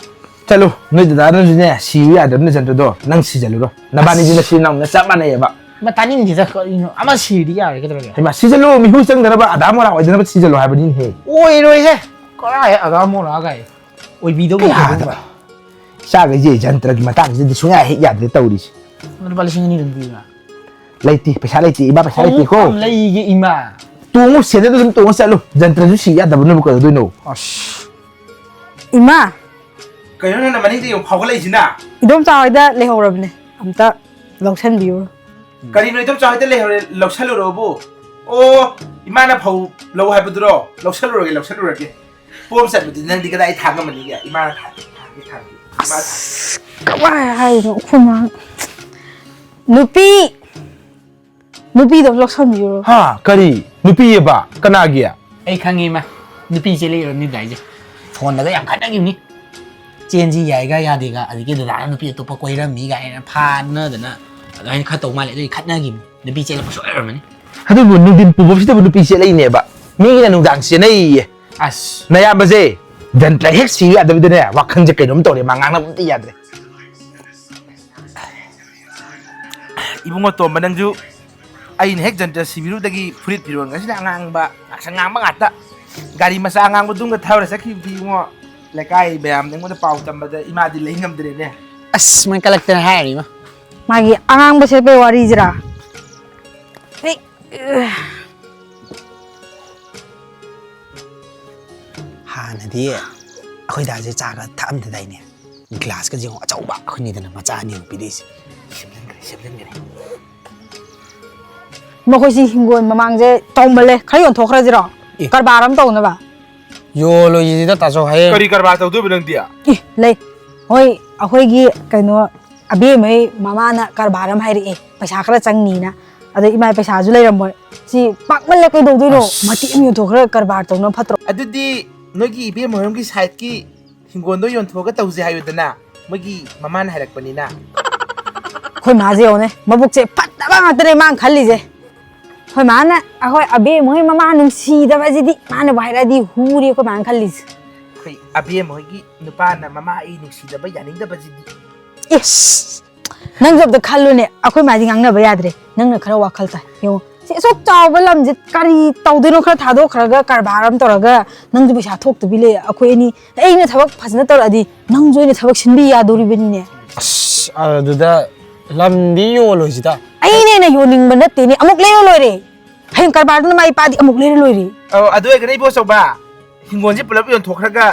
ꯆꯠꯂꯣ, ꯅꯣꯏ ꯗꯗꯥꯅꯁꯨꯅꯦ, ꯁꯤꯌꯨ ꯌꯥꯗꯕꯅꯤꯅ ꯖꯟꯇ꯭ꯔꯗꯣ, ꯅꯪ ꯁꯤꯖꯜꯂꯨꯔꯣ꯫ ꯅꯕꯥꯅꯤꯗꯤ ꯅꯆꯤꯟ ꯅꯅꯥꯎꯅ ꯆꯞ ꯃꯥꯟꯅꯩꯌꯦꯕ꯫ ꯃ-, ꯇꯥꯅꯤꯡꯗꯦꯗ, ꯀꯔꯤꯅꯣ? ꯑꯃ ꯁꯤꯔꯗꯤ ꯌꯥꯔꯦ, ꯀꯩꯗꯧꯔꯒꯦ? ꯍꯩꯃꯥ, ꯁꯤꯖꯜꯂꯨ, ꯃꯤꯍꯨ ꯆꯪꯗꯅꯕ, ꯑꯙꯥ ꯃꯣꯔꯥ ꯑꯣꯏꯗꯅꯕ ꯁꯤꯖꯜꯂꯨ ꯍꯥꯏꯕꯅꯤꯅꯦꯍꯦ꯫ ꯑꯣꯏꯔꯣꯏꯍꯦ, ꯀꯔꯥꯏ ꯑꯙꯥ ꯃꯣꯔꯥ ꯀꯥꯏ? ꯑꯣꯏꯕꯤꯗꯧꯕ ꯀꯌꯥꯗ? ꯑꯗꯨꯒꯨꯝꯕ꯫ ꯏꯆꯥꯈꯩꯁꯦ ꯖꯟꯇ꯭ꯔꯒꯤ ꯃꯇꯥꯡꯁꯤꯗꯗꯤ ꯁꯨꯡꯌꯥ ꯍꯦꯛ ꯌꯥꯗ꯭ꯔꯦ ꯇꯧꯔꯤꯁꯦ꯫ ꯂꯨꯄꯥ ꯂꯤꯁꯤꯡ ꯑꯅꯤ ꯑꯗꯨꯝ ꯄꯤꯕ꯫ ꯂꯩꯇꯦ, ꯄꯩꯁꯥ ꯂꯩꯇꯦ, ꯏꯃꯥ, ꯄꯩꯁꯥ ꯂꯩꯇꯦꯀꯣ꯫ ꯈꯣꯡꯎꯞ ꯑꯃ ꯂꯩꯒꯦ, ꯏꯃꯥ꯫ ꯇꯣꯡꯉꯨ, ꯁꯦꯟꯗꯜ ꯑꯗꯨꯝ ꯇꯣꯡꯉ ꯆꯠꯂꯨ, ꯖꯟꯇ꯭ꯔꯁꯨ ꯁꯤ ꯌꯥꯗꯕꯅꯕꯨ ꯀꯩꯗꯧꯗꯣꯏꯅꯣ? ꯑꯁ꯫ ꯏꯃꯥ! ꯀꯩꯅꯣ ꯅꯪꯅ ꯃꯅꯤꯡꯗ ꯌꯦꯡꯉꯨ ꯐꯥꯎꯒꯠꯂꯛꯏꯁꯤꯅ? ꯏꯗꯣꯝꯆꯥ ꯍꯣꯏꯗ ꯂꯩꯍꯧꯔꯕꯅꯦ, ꯑꯝꯇ ꯂꯧꯁꯟꯕꯤꯌꯨꯔꯣ꯫ ꯀꯔꯤꯅꯣ ꯏꯗꯣꯝꯆꯥ ꯍꯣꯏꯗ ꯂꯩꯍꯧꯔꯦ, ꯂꯧꯁꯜꯂꯨꯔꯣꯕꯨ? ꯑꯣ, ꯏꯃꯥꯅ ꯐꯧ ꯂꯧ ꯍꯥꯏꯕꯗꯨꯔꯣ? ꯂꯧꯁꯜꯂꯨꯔꯒꯦ, ꯂꯧꯁꯜꯂꯨꯔꯒꯦ꯫ ꯄꯣꯝ ꯆꯟꯕꯗꯨꯗꯤ ꯅꯪꯗꯤ ꯀꯗꯥꯏ ꯊꯥꯡꯉꯝꯃꯅꯤꯒꯦ? ꯏꯃꯥꯅ ꯊꯥꯡꯒꯦ, ꯊꯥꯡꯒꯦ, ꯊꯥꯡꯒꯦ꯫ ꯏꯃꯥ ꯊꯥꯡꯒꯦ꯫ ꯀꯃꯥꯏ ꯍꯥꯏꯅꯣ? ꯑꯩꯈꯣꯏ ꯃꯥ-, ꯅꯨꯄꯤ! ꯅꯨꯄꯤꯗꯣ ꯑꯃ ꯂꯧꯁꯟꯕꯤꯌꯨꯔꯣ? ꯍꯥ? ꯀꯔꯤ? ꯅꯨꯄꯤꯑꯕ? ꯀꯅꯥꯒꯤ? ꯑꯩ ꯈꯪꯉꯤ, ꯏꯃꯥ꯫ ꯅꯨꯄꯤ ꯆꯦꯜꯂꯛꯏꯔꯣ ꯅꯣꯏ ꯗꯥꯏꯁꯦ? ꯐꯣꯟꯗꯒ ꯌꯥꯝ ꯈꯠꯅꯈꯤꯕꯅꯤ꯫ ꯆꯦꯟꯁꯤ ꯌꯥꯏꯒ ꯌꯥꯗꯦꯒ, ꯑꯗꯒꯤ ꯗꯗꯥꯅ ꯅꯨꯄꯤ ꯑꯇꯣꯞꯄ ꯀꯣꯏꯔꯝꯃꯤ ꯀꯥꯏꯅ ꯐꯥꯅꯗꯅ ꯑꯗꯨꯃꯥꯏꯅ ꯈꯔ ꯇꯧ ꯃꯥꯜꯂꯦ, ꯑꯗꯨꯒꯤ ꯈꯠꯅꯈꯤꯕꯅꯤ꯫ ꯅꯨꯄꯤ ꯆꯦꯜꯂꯛꯄ ꯁꯣꯏ ꯑꯣꯏꯔꯝꯃꯅꯤ꯫ ꯑꯗꯨꯕꯨ ꯅꯨꯡꯊꯤꯟ ꯄꯨꯕꯁꯤꯗꯕꯨ ꯅꯨꯄꯤ ꯆꯦꯜꯂꯛꯏꯅꯦꯕ꯫ ꯃꯤꯒꯤꯅ ꯅꯨꯡꯗꯥꯡ ꯆꯦꯟꯅꯩꯌꯦ꯫ ꯑꯁ꯫ ꯅꯌꯥꯝꯕꯁꯦ ꯖꯟꯇ꯭ꯔ ꯍꯦꯛ ꯁꯤꯌꯨ ꯌꯥꯗꯕꯤꯗꯅꯦ, ꯋꯥꯈꯜꯁꯦ ꯀꯩꯅꯣꯝ ꯇꯧꯔꯦ, ꯃꯥ ꯉꯥꯡꯅꯕ ꯑꯝꯇ ꯌꯥꯗ꯭ꯔꯦ꯫ ꯏꯕꯨꯡꯉꯣ ꯇꯣꯝꯕ, ꯅꯪꯁꯨ ꯑꯩꯅ ꯍꯦꯛ ꯖꯟꯇ꯭ꯔ ꯁꯤꯕꯤꯔꯨꯕꯗꯒꯤ ꯐꯨꯔꯤꯠ ꯐꯤꯔꯣꯟꯒꯁꯤꯅ ꯑꯉꯥꯡꯕ, ꯉꯥꯛꯁꯪ ꯉꯥꯡꯕ ꯉꯥꯛꯇ꯫ ꯒꯥꯔꯤ ꯃꯆꯥ ꯑꯉꯥꯡꯕꯗꯨꯝꯒ ꯊꯧꯔ ꯆꯠꯈꯤꯕꯗꯤ ꯏꯕꯨꯡꯉꯣ, ꯂꯩꯀꯥꯏ ꯃꯌꯥꯝꯅ ꯑꯩꯉꯣꯟꯗ ꯄꯥꯎ ꯇꯝꯕꯗ ꯏꯃꯥꯗꯤ ꯂꯩ ꯉꯝꯗ꯭ꯔꯦꯅꯦ꯫ ꯑꯁ, ꯃꯣꯏ ꯀꯂꯛꯇꯅ ꯍꯥꯏꯔꯤꯕ꯫ ꯃꯥꯒꯤ ꯑꯉꯥꯡꯕ ꯁꯦꯠꯄꯩ ꯋꯥꯔꯤꯁꯤꯔꯥ? ꯑꯩ, ꯍꯥꯟꯅꯗꯤ ꯑꯩꯈꯣꯏ ꯗꯥꯁꯦ ꯆꯥꯒ ꯊꯛꯑꯝꯗꯗꯥꯏꯅꯦ? ꯒ꯭ꯂꯥꯁꯀ ꯌꯦꯡꯉꯣ, ꯑꯆꯧꯕ, ꯑꯩꯈꯣꯏꯅꯤꯗꯅ ꯃꯆꯥ ꯑꯅꯤ ꯑꯃꯨꯛ ꯄꯤꯔꯛꯏꯁꯦ꯫ ꯁꯦꯝꯖꯤꯟꯈ꯭ꯔꯦ, ꯁꯦꯝꯖꯤꯟꯈ꯭ꯔꯦ꯫ ꯃꯈꯣꯏꯁꯤ ꯍꯤꯡꯒꯣꯜ ꯃꯃꯥꯡꯁꯦ ꯆꯥꯎꯃꯜꯂꯦ, ꯈꯔ ꯌꯣꯟꯊꯣꯛꯈ꯭ꯔꯁꯤꯔꯣ? ꯑꯦ꯫ ꯀꯔꯕꯥꯔ ꯑꯃ ꯇꯧꯅꯕ꯫ ꯌꯣꯜꯂꯣꯏꯁꯤꯗ ꯇꯥꯆꯧ ꯍꯌꯦꯡ꯫ ꯀꯔꯤ ꯀꯔꯕꯥꯔ ꯇꯧꯗꯣꯏꯕ ꯅꯪꯗꯤ? ꯏ, ꯂꯩ꯫ ꯍꯣꯏ, ꯑꯩꯈꯣꯏꯒꯤ ꯀꯩꯅꯣ, ꯑꯕꯦꯝꯃꯩ ꯃꯃꯥꯅ ꯀꯔꯕꯥꯔ ꯑꯃ ꯍꯥꯏꯔꯛꯑꯦ, ꯄꯩꯁꯥ ꯈꯔ ꯆꯪꯅꯤꯅ꯫ ꯑꯗꯣ ꯏꯃꯥ ꯄꯩꯁꯥꯁꯨ ꯂꯩꯔꯝꯃꯣꯏ꯫ ꯁꯤ ꯄꯥꯛꯃꯜꯂꯦ, ꯀꯩꯗꯧꯗꯣꯏꯅꯣ? ꯑꯁ꯫ ꯃꯇꯦꯛ ꯑꯃ ꯌꯣꯟꯊꯣꯛꯈ꯭ꯔꯒ ꯀꯔꯕꯥꯔ ꯇꯧꯅ ꯐꯠꯇ꯭ꯔꯣ? ꯑꯗꯨꯗꯤ ꯅꯣꯏꯒꯤ ꯏꯕꯦꯝꯃ ꯍꯣꯏꯔꯣꯝꯒꯤ ꯁꯥꯏꯠꯀꯤ ꯍꯤꯡꯒꯣꯜꯗꯣ ꯌꯣꯟꯊꯣꯛꯑꯒ ꯇꯧꯁꯦ ꯍꯥꯏꯌꯨꯗꯅ, ꯃꯣꯏꯒꯤ ꯃꯃꯥꯅ ꯍꯥꯏꯔꯛꯄꯅꯤꯅ꯫ ꯑꯩꯈꯣꯏ ꯃꯥꯁꯦ ꯌꯦꯡꯉꯨꯅꯦ, ꯃꯕꯨꯛꯁꯦ ꯐꯠꯇꯕ ꯉꯥꯛꯇꯅꯦ ꯃꯥꯅ ꯈꯜꯂꯤꯁꯦ꯫ ꯑꯩꯈꯣꯏ ꯃꯥꯅ, ꯑꯩꯈꯣꯏ ꯑꯕꯦꯝꯃ ꯍꯣꯏ ꯃꯃꯥ ꯅꯨꯡꯁꯤꯗꯕꯁꯤꯗꯤ ꯃꯥꯅꯕꯨ ꯍꯥꯏꯔꯛꯑꯗꯤ ꯍꯨꯔꯦ ꯑꯩꯈꯣꯏ ꯃꯥꯅ ꯈꯜꯂꯤꯁꯦ꯫ ꯑꯩꯈꯣꯏ ꯑꯕꯦꯝꯃ ꯍꯣꯏꯒꯤ ꯅꯨꯄꯥꯅ ꯃꯃꯥ ꯑꯩ ꯅꯨꯡꯁꯤꯗꯕ ꯌꯥꯅꯤꯡꯗꯕꯁꯤꯗꯤ꯫ ꯏꯁ! ꯅꯪꯁꯨ ꯑꯝꯇ ꯈꯜꯂꯨꯅꯦ, ꯑꯩꯈꯣꯏ ꯃꯥꯗꯤ ꯉꯥꯡꯅꯕ ꯌꯥꯗ꯭ꯔꯦ, ꯅꯪꯅ ꯈꯔ ꯋꯥꯈꯜ ꯇꯥꯏ꯫ ꯌꯦꯡꯉꯣ, ꯁꯤ ꯑꯁꯨꯛ ꯆꯥꯎꯕ ꯂꯝꯁꯦ ꯀꯔꯤ ꯇꯧꯗꯣꯏꯅꯣ? ꯈꯔ ꯊꯥꯗꯣꯛꯈ꯭ꯔꯒ ꯀꯔꯕꯥꯔ ꯑꯃ ꯇꯧꯔꯒ ꯅꯪꯁꯨ ꯄꯩꯁꯥ ꯊꯣꯛꯇꯕꯤ ꯂꯩ, ꯑꯩꯈꯣꯏ ꯑꯅꯤ꯫ ꯑꯩꯅ ꯊꯕꯛ ꯐꯖꯅ ꯇꯧꯔꯛꯑꯗꯤ ꯅꯪꯁꯨ ꯑꯩꯅ ꯊꯕꯛ ꯁꯤꯟꯕꯤ ꯌꯥꯗꯣꯔꯤꯕꯅꯤꯅꯦ꯫ ꯑꯁ, ꯑꯗꯨꯗ ꯂꯝꯗꯤ ꯌꯣꯜꯂꯣꯏꯁꯤꯗ꯫ ꯑꯩꯅ ꯍꯦꯟꯅ ꯌꯣꯟꯅꯤꯡꯕ ꯅꯠꯇꯦꯅꯦ, ꯑꯃꯨꯛ ꯂꯩꯔ ꯂꯣꯏꯔꯦ꯫ ꯍꯌꯦꯡ ꯀꯔꯕꯥꯔꯗꯨꯅ ꯃꯥꯏ ꯄꯥꯛꯑꯗꯤ ꯑꯃꯨꯛ ꯂꯩꯔ ꯂꯣꯏꯔꯦ꯫ ꯑꯧ, ꯑꯗꯨ ꯑꯣꯏꯔꯒꯅ ꯏꯕꯣ ꯑꯆꯧꯕ, ꯍꯤꯡꯒꯣꯜꯁꯦ ꯄꯨꯂꯞ ꯌꯣꯟꯊꯣꯛꯈ꯭ꯔꯒ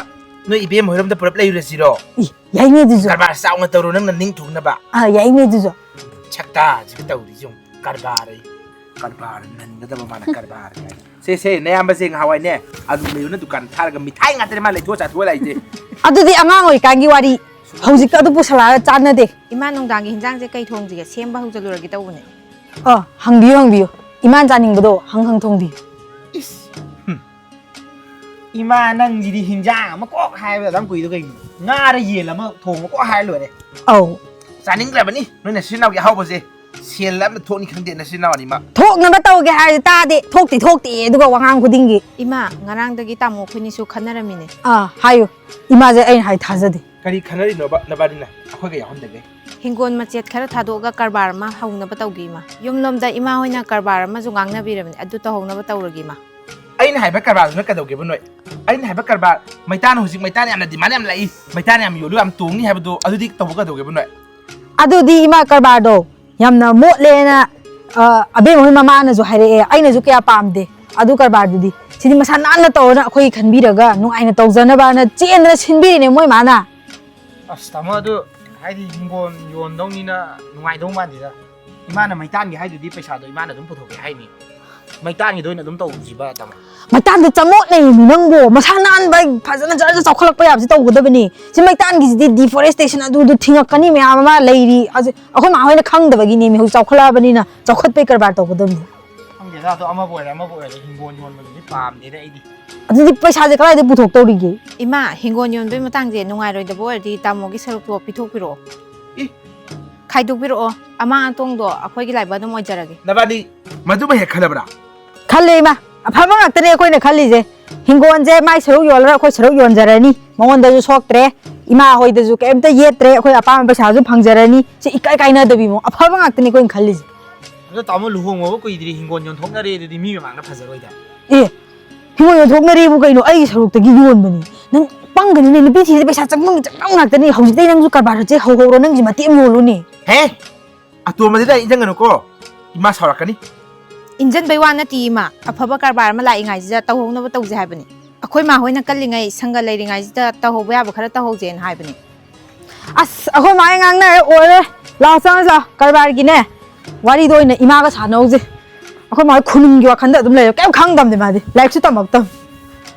ꯅꯣꯏ ꯏꯕꯦꯝ ꯍꯣꯏꯔꯣꯝꯗ ꯄꯨꯂꯞ ꯂꯩꯔꯨꯔꯁꯤꯔꯣ? ꯏ, ꯌꯥꯏꯅꯦ ꯑꯗꯨꯁꯨ꯫ ꯀꯔꯕꯥꯔ ꯆꯥꯎꯅ ꯇꯧꯔꯣ, ꯅꯪꯅ ꯅꯤꯡ ꯊꯨꯡꯅꯕ꯫ ꯑꯥ, ꯌꯥꯏꯅꯦ ꯑꯗꯨꯁꯨ꯫ ꯁꯛꯇꯥꯁꯤꯒ ꯇꯧꯔꯤꯁꯤ ꯌꯦꯡꯉꯨ, ꯀꯔꯕꯥꯔ ꯑꯌꯦ꯫ ꯀꯔꯕꯥꯔ ꯅꯟꯒꯗꯕ ꯃꯥꯅ ꯀꯔꯕꯥꯔ ꯍꯥꯏ꯫ ꯁꯦ, ꯁꯦ, ꯅꯌꯥꯝꯕꯁꯦ ꯉꯍꯥꯟꯋꯥꯏꯅꯦ, ꯑꯂꯨ ꯂꯩꯌꯨꯅ ꯗꯨꯀꯥꯟ ꯊꯥꯔꯒ ꯃꯤꯊꯥꯏ ꯉꯥꯛꯇꯅꯦ ꯃꯥ ꯂꯩꯊꯣꯛꯑ ꯆꯥꯊꯣꯛꯑ ꯂꯥꯛꯏꯁꯦ꯫ ꯑꯗꯨꯗꯤ ꯑꯉꯥꯡ ꯑꯣꯏꯔꯤꯀꯥꯟꯒꯤ ꯋꯥꯔꯤ, ꯍꯧꯖꯤꯛꯇ ꯑꯗꯨ ꯄꯨꯁꯜꯂꯛꯑꯒ ꯆꯥꯟꯅꯗꯦ꯫ ꯏꯃꯥ, ꯅꯨꯡꯗꯥꯡꯒꯤ ꯍꯤꯟꯖꯥꯡꯁꯦ ꯀꯩ ꯊꯣꯡꯁꯤꯒꯦ? ꯁꯦꯝꯕ ꯍꯧꯖꯜꯂꯨꯔꯒꯦ ꯇꯧꯕꯅꯦ꯫ ꯑ, ꯍꯪꯕꯤꯌꯨ, ꯍꯪꯕꯤꯌꯨ꯫ ꯏꯃꯥꯅ ꯆꯥꯅꯤꯡꯕꯗꯣ ꯍꯪ ꯍꯪ ꯊꯣꯡꯕꯤꯌꯨ꯫ ꯏꯁ! ꯍꯨꯝ꯫ ꯏꯃꯥ, ꯅꯪꯁꯤꯗꯤ ꯍꯤꯟꯖꯥꯡ ꯑꯃ ꯀꯣꯛ ꯍꯥꯏꯕꯗ ꯑꯗꯨꯝ ꯀꯨꯏꯗꯣ ꯀꯩꯒꯤꯅꯣ? ꯉꯥꯔ ꯌꯦꯟ ꯑꯃ ꯊꯣꯡꯕ ꯀꯣꯛ ꯍꯥꯏꯔ ꯂꯣꯏꯔꯦ꯫ ꯑꯧ꯫ ꯆꯥꯅꯤꯡꯗ꯭ꯔꯕꯅꯤ ꯅꯣꯏ ꯅꯆꯤꯟ ꯅꯅꯥꯎꯒꯤ ꯑꯍꯥꯎꯕꯁꯦ꯫ ꯁꯦꯜ ꯑꯃ ꯊꯣꯛꯅꯤ ꯈꯪꯗꯦ ꯅꯆꯤꯟ ꯅꯅꯥꯎ ꯑꯅꯤꯃꯛ꯫ ꯊꯣꯛꯅꯕ ꯇꯧꯒꯦ ꯍꯥꯏꯔꯗꯤ ꯇꯥꯗꯦ, ꯊꯣꯛꯇꯦ, ꯊꯣꯛꯇꯦ, ꯑꯗꯨꯒ ꯋꯥꯉꯥꯡ ꯈꯨꯗꯤꯡꯒꯤ꯫ ꯏꯃꯥ, ꯉꯔꯥꯡꯗꯒꯤ ꯇꯥꯃꯣ ꯑꯩꯈꯣꯏꯅꯤꯁꯨ ꯈꯟꯅꯔꯝꯃꯤꯅꯦ꯫ ꯑꯥ, ꯍꯥꯏꯌꯨ꯫ ꯏꯃꯥꯁꯦ ꯑꯩꯅ ꯍꯥꯏ ꯊꯥꯖꯗꯦ꯫ ꯀꯔꯤ ꯈꯟꯅꯔꯤꯅꯣꯕ ꯅꯕꯥꯅꯤꯅ ꯑꯩꯈꯣꯏꯒ ꯌꯥꯎꯍꯟꯗꯒꯦ? ꯍꯤꯡꯒꯣꯜ ꯃꯆꯦꯠ ꯈꯔ ꯊꯥꯗꯣꯛꯑꯒ ꯀꯔꯕꯥꯔ ꯑꯃ ꯍꯧꯅꯕ ꯇꯧꯒꯦ, ꯏꯃꯥ꯫ ꯌꯨꯝꯂꯣꯝꯗ ꯏꯃꯥ ꯍꯣꯏꯅ ꯀꯔꯕꯥꯔ ꯑꯃꯁꯨ ꯉꯥꯡꯅꯕꯤꯔꯕꯅꯦ, ꯑꯗꯨ ꯇꯧꯍꯧꯅꯕ ꯇꯧꯔꯒꯦ, ꯏꯃꯥ꯫ ꯑꯩꯅ ꯍꯥꯏꯕ ꯀꯔꯕꯥꯔꯗꯨꯅ ꯀꯩꯗꯧꯒꯦꯕ ꯅꯣꯏ? ꯑꯩꯅ ꯍꯥꯏꯕ ꯀꯔꯕꯥꯔ, ꯃꯩꯇꯥꯟ ꯍꯧꯖꯤꯛ ꯃꯩꯇꯥꯟ ꯌꯥꯝꯅ demand ꯌꯥꯝ ꯂꯥꯛꯏ, ꯃꯩꯇꯥꯟ ꯌꯥꯝ ꯌꯣꯜꯂꯨ, ꯌꯥꯝ ꯇꯣꯡꯅꯤ ꯍꯥꯏꯕꯗꯣ, ꯑꯗꯨꯗꯤ ꯇꯧꯕ ꯀꯩꯗꯧꯒꯦꯕ ꯅꯣꯏ? ꯑꯗꯨꯗꯤ ꯏꯃꯥ, ꯀꯔꯕꯥꯔꯗꯣ ꯌꯥꯝꯅ ꯃꯣꯠꯂꯦꯅ, ꯑ, ꯑꯕꯦꯝꯃ ꯍꯣꯏ ꯃꯃꯥꯅꯁꯨ ꯍꯥꯏꯔꯛꯑꯦ, ꯑꯩꯅꯁꯨ ꯀꯌꯥ ꯄꯥꯝꯗꯦ ꯑꯗꯨ ꯀꯔꯕꯥꯔꯗꯨꯗꯤ꯫ ꯁꯤꯗꯤ ꯃꯁꯥ ꯅꯥꯟꯅ ꯇꯧꯔꯅ ꯑꯩꯈꯣꯏꯒꯤ ꯈꯟꯕꯤꯔꯒ ꯅꯨꯡꯉꯥꯏꯅ ꯇꯧꯖꯅꯕꯅ ꯆꯦꯟꯗꯅ ꯁꯤꯟꯕꯤꯔꯤꯅꯦ ꯃꯣꯏ ꯃꯥꯅ꯫ ꯑꯁ, ꯇꯥꯃꯣ, ꯑꯗꯨ ꯍꯥꯏꯗꯤ ꯍꯤꯡꯒꯣꯜ ꯌꯣꯟꯗꯧꯅꯤꯅ ꯅꯨꯡꯉꯥꯏꯗꯧ ꯃꯥꯟꯗꯦꯗ꯫ ꯏꯃꯥꯅ ꯃꯩꯇꯥꯟꯒꯤ ꯍꯥꯏꯗꯨꯗꯤ ꯄꯩꯁꯥꯗꯣ ꯏꯃꯥꯅ ꯑꯗꯨꯝ ꯄꯨꯊꯣꯛꯀꯦ ꯍꯥꯏꯅꯤ꯫ ꯃꯩꯇꯥꯟꯒꯤꯗ ꯑꯣꯏꯅ ꯑꯗꯨꯝ ꯇꯧꯁꯤꯕ, ꯇꯥꯃꯣ꯫ ꯃꯩꯇꯥꯟꯗ ꯆꯃꯣꯠꯅꯩ ꯅꯪꯕꯨ, ꯃꯁꯥ ꯅꯥꯟꯕ, ꯐꯖꯅ ꯖꯔ ꯖꯔ ꯆꯥꯎꯈꯠꯂꯛꯄ ꯌꯥꯕꯁꯤ ꯇꯧꯒꯗꯕꯅꯤ꯫ ꯁꯤ ꯃꯩꯇꯥꯟꯒꯤꯁꯤꯗꯤ deforestation ꯑꯗꯨꯗꯨ ꯊꯤꯡꯉꯛꯀꯅꯤ ꯃꯌꯥꯝ ꯑꯃ ꯂꯩꯔꯤ꯫ ꯍꯧꯖꯤꯛ ꯑꯩꯈꯣꯏ ꯃꯥ ꯍꯣꯏꯅ ꯈꯪꯗꯕꯒꯤꯅꯦꯃꯤ꯫ ꯍꯧꯖꯤꯛ ꯆꯥꯎꯈꯠꯂꯛꯑꯕꯅꯤꯅ ꯆꯥꯎꯈꯠꯄꯩ ꯀꯔꯕꯥꯔ ꯇꯧꯒꯗꯕꯅꯤ꯫ ꯈꯪꯗꯦꯗ, ꯑꯗꯣ ꯑꯃꯕꯨ ꯑꯣꯏꯔꯦ ꯑꯃꯕꯨ ꯑꯣꯏꯔꯦ, ꯍꯤꯡꯒꯣꯜ ꯌꯣꯟꯕꯗꯨꯗꯤ ꯄꯥꯝꯗꯦꯗ ꯑꯩꯗꯤ꯫ ꯑꯗꯨꯗꯤ ꯄꯩꯁꯥꯁꯦ ꯀꯗꯥꯏꯗ ꯄꯨꯊꯣꯛꯇꯧꯔꯤꯒꯦ? ꯏꯃꯥ, ꯍꯤꯡꯒꯣꯜ ꯌꯣꯟꯕꯩ ꯃꯇꯥꯡꯁꯦ ꯅꯨꯡꯉꯥꯏꯔꯣꯏꯗꯕ ꯑꯣꯏꯔꯗꯤ ꯇꯥꯃꯣꯒꯤ ꯁꯔꯨꯛꯇꯣ ꯄꯤꯊꯣꯛꯄꯤꯔꯛꯑꯣ꯫ ꯏ꯫ ꯈꯥꯏꯗꯣꯛꯄꯤꯔꯛꯑꯣ꯫ ꯑꯃꯥꯡ ꯑꯇꯣꯡꯗꯣ ꯑꯩꯈꯣꯏꯒꯤ ꯂꯥꯏꯕꯛ ꯑꯗꯨꯝ ꯑꯣꯏꯖꯔꯒꯦ꯫ ꯅꯕꯥꯅꯤ ꯃꯗꯨꯃ ꯍꯦꯛ ꯈꯜꯂꯕ꯭ꯔꯥ? ꯈꯜꯂꯦ ꯏꯃꯥ, ꯑꯐꯕ ꯉꯥꯛꯇꯅꯦ ꯑꯩꯈꯣꯏꯅ ꯈꯜꯂꯤꯁꯦ꯫ ꯍꯤꯡꯒꯣꯜꯁꯦ ꯃꯥꯏ ꯁꯔꯨꯛ ꯌꯣꯜꯂꯒ ꯑꯩꯈꯣꯏ ꯁꯔꯨꯛ ꯌꯣꯟꯖꯔꯅꯤ, ꯃꯉꯣꯟꯗꯁꯨ ꯁꯣꯛꯇ꯭ꯔꯦ, ꯏꯃꯥ ꯍꯣꯏꯗꯁꯨ ꯀꯩꯝꯇ ꯌꯦꯠꯇ꯭ꯔꯦ, ꯑꯩꯈꯣꯏ ꯑꯄꯥꯝꯕ ꯄꯩꯁꯥꯁꯨ ꯐꯪꯖꯔꯅꯤ꯫ ꯁꯤ ꯏꯀꯥꯏ ꯀꯥꯏꯅꯗꯕꯤ ꯃꯑꯣꯡ, ꯑꯐꯕ ꯉꯥꯛꯇꯅꯦ ꯑꯩꯈꯣꯏꯅ ꯈꯜꯂꯤꯁꯦ꯫ ꯑꯗꯣ ꯇꯥꯃꯣ, ꯂꯨꯍꯣꯡꯕꯕꯨ ꯀꯨꯏꯗ꯭ꯔꯤ, ꯍꯤꯡꯒꯣꯜ ꯌꯣꯟꯊꯣꯛꯅꯔꯦ ꯑꯗꯨꯗꯤ ꯃꯤ ꯃꯃꯥꯡꯗ ꯐꯖꯔꯣꯏꯗ꯫ ꯑꯦ, ꯍꯤꯡꯒꯣꯜ ꯌꯣꯟꯊꯣꯛꯅꯔꯤꯕꯨ ꯀꯩꯅꯣ? ꯑꯩꯒꯤ ꯁꯔꯨꯛꯇꯒꯤ ꯌꯣꯟꯕꯅꯤ꯫ ꯅꯪ ꯄꯪꯒꯅꯤꯅꯦ, ꯅꯨꯄꯤ ꯊꯤꯔꯗꯤ ꯄꯩꯁꯥ ꯆꯪꯐꯝꯒꯤ ꯆꯪꯐꯝ ꯉꯥꯛꯇꯅꯤ꯫ ꯍꯧꯖꯤꯛꯇꯩ ꯅꯪꯁꯨ ꯀꯔꯕꯥꯔꯁꯦ ꯍꯧꯍꯧꯔꯣ, ꯅꯪꯁꯨ ꯃꯇꯦꯛ ꯑꯃ ꯌꯣꯜꯂꯨꯅꯦ꯫ ꯍꯦ, ꯑꯇꯣꯝꯕꯁꯤꯗ ꯏꯟꯖꯟꯒꯅꯨꯀꯣ, ꯏꯃꯥ ꯁꯥꯎꯔꯛꯀꯅꯤ꯫ ꯏꯟꯖꯟꯕꯩ ꯋꯥ ꯅꯠꯇꯦ ꯏꯃꯥ, ꯑꯐꯕ ꯀꯔꯕꯥꯔ ꯑꯃ ꯂꯥꯛꯏꯉꯥꯏꯁꯤꯗ ꯇꯧꯍꯧꯅꯕ ꯇꯧꯁꯦ ꯍꯥꯏꯕꯅꯤ꯫ ꯑꯩꯈꯣꯏ ꯃꯥ ꯍꯣꯏꯅ ꯀꯜꯂꯤꯉꯩ ꯁꯪꯒ ꯂꯩꯔꯤꯉꯥꯏꯁꯤꯗ ꯇꯧꯍꯧꯕ ꯌꯥꯕ ꯈꯔ ꯇꯧꯍꯧꯁꯦꯅ ꯍꯥꯏꯕꯅꯤ꯫ ꯑꯁ, ꯑꯩꯈꯣꯏ ꯃꯥ ꯍꯣꯏ ꯉꯥꯡꯅꯔꯦ, ꯑꯣꯏꯔꯣꯏ꯫ ꯂꯥꯛꯑꯣ, ꯆꯪꯉꯁꯤ ꯂꯥꯛꯑꯣ, ꯀꯔꯕꯥꯔꯒꯤꯅꯦ ꯋꯥꯔꯤꯗꯣ ꯑꯣꯏꯅ ꯏꯃꯥꯒ ꯁꯥꯟꯅꯍꯧꯁꯦ꯫ ꯑꯩꯈꯣꯏ ꯃꯥ ꯍꯣꯏ ꯈꯨꯅꯨꯡꯒꯤ ꯋꯥꯈꯜꯗ ꯑꯗꯨꯝ ꯂꯩꯔꯦ, ꯀꯩꯝ ꯈꯪꯗꯕꯅꯦ ꯃꯥꯗꯤ, ꯂꯥꯏꯔꯤꯛꯁꯨ ꯇꯝꯃꯛꯇꯕ꯫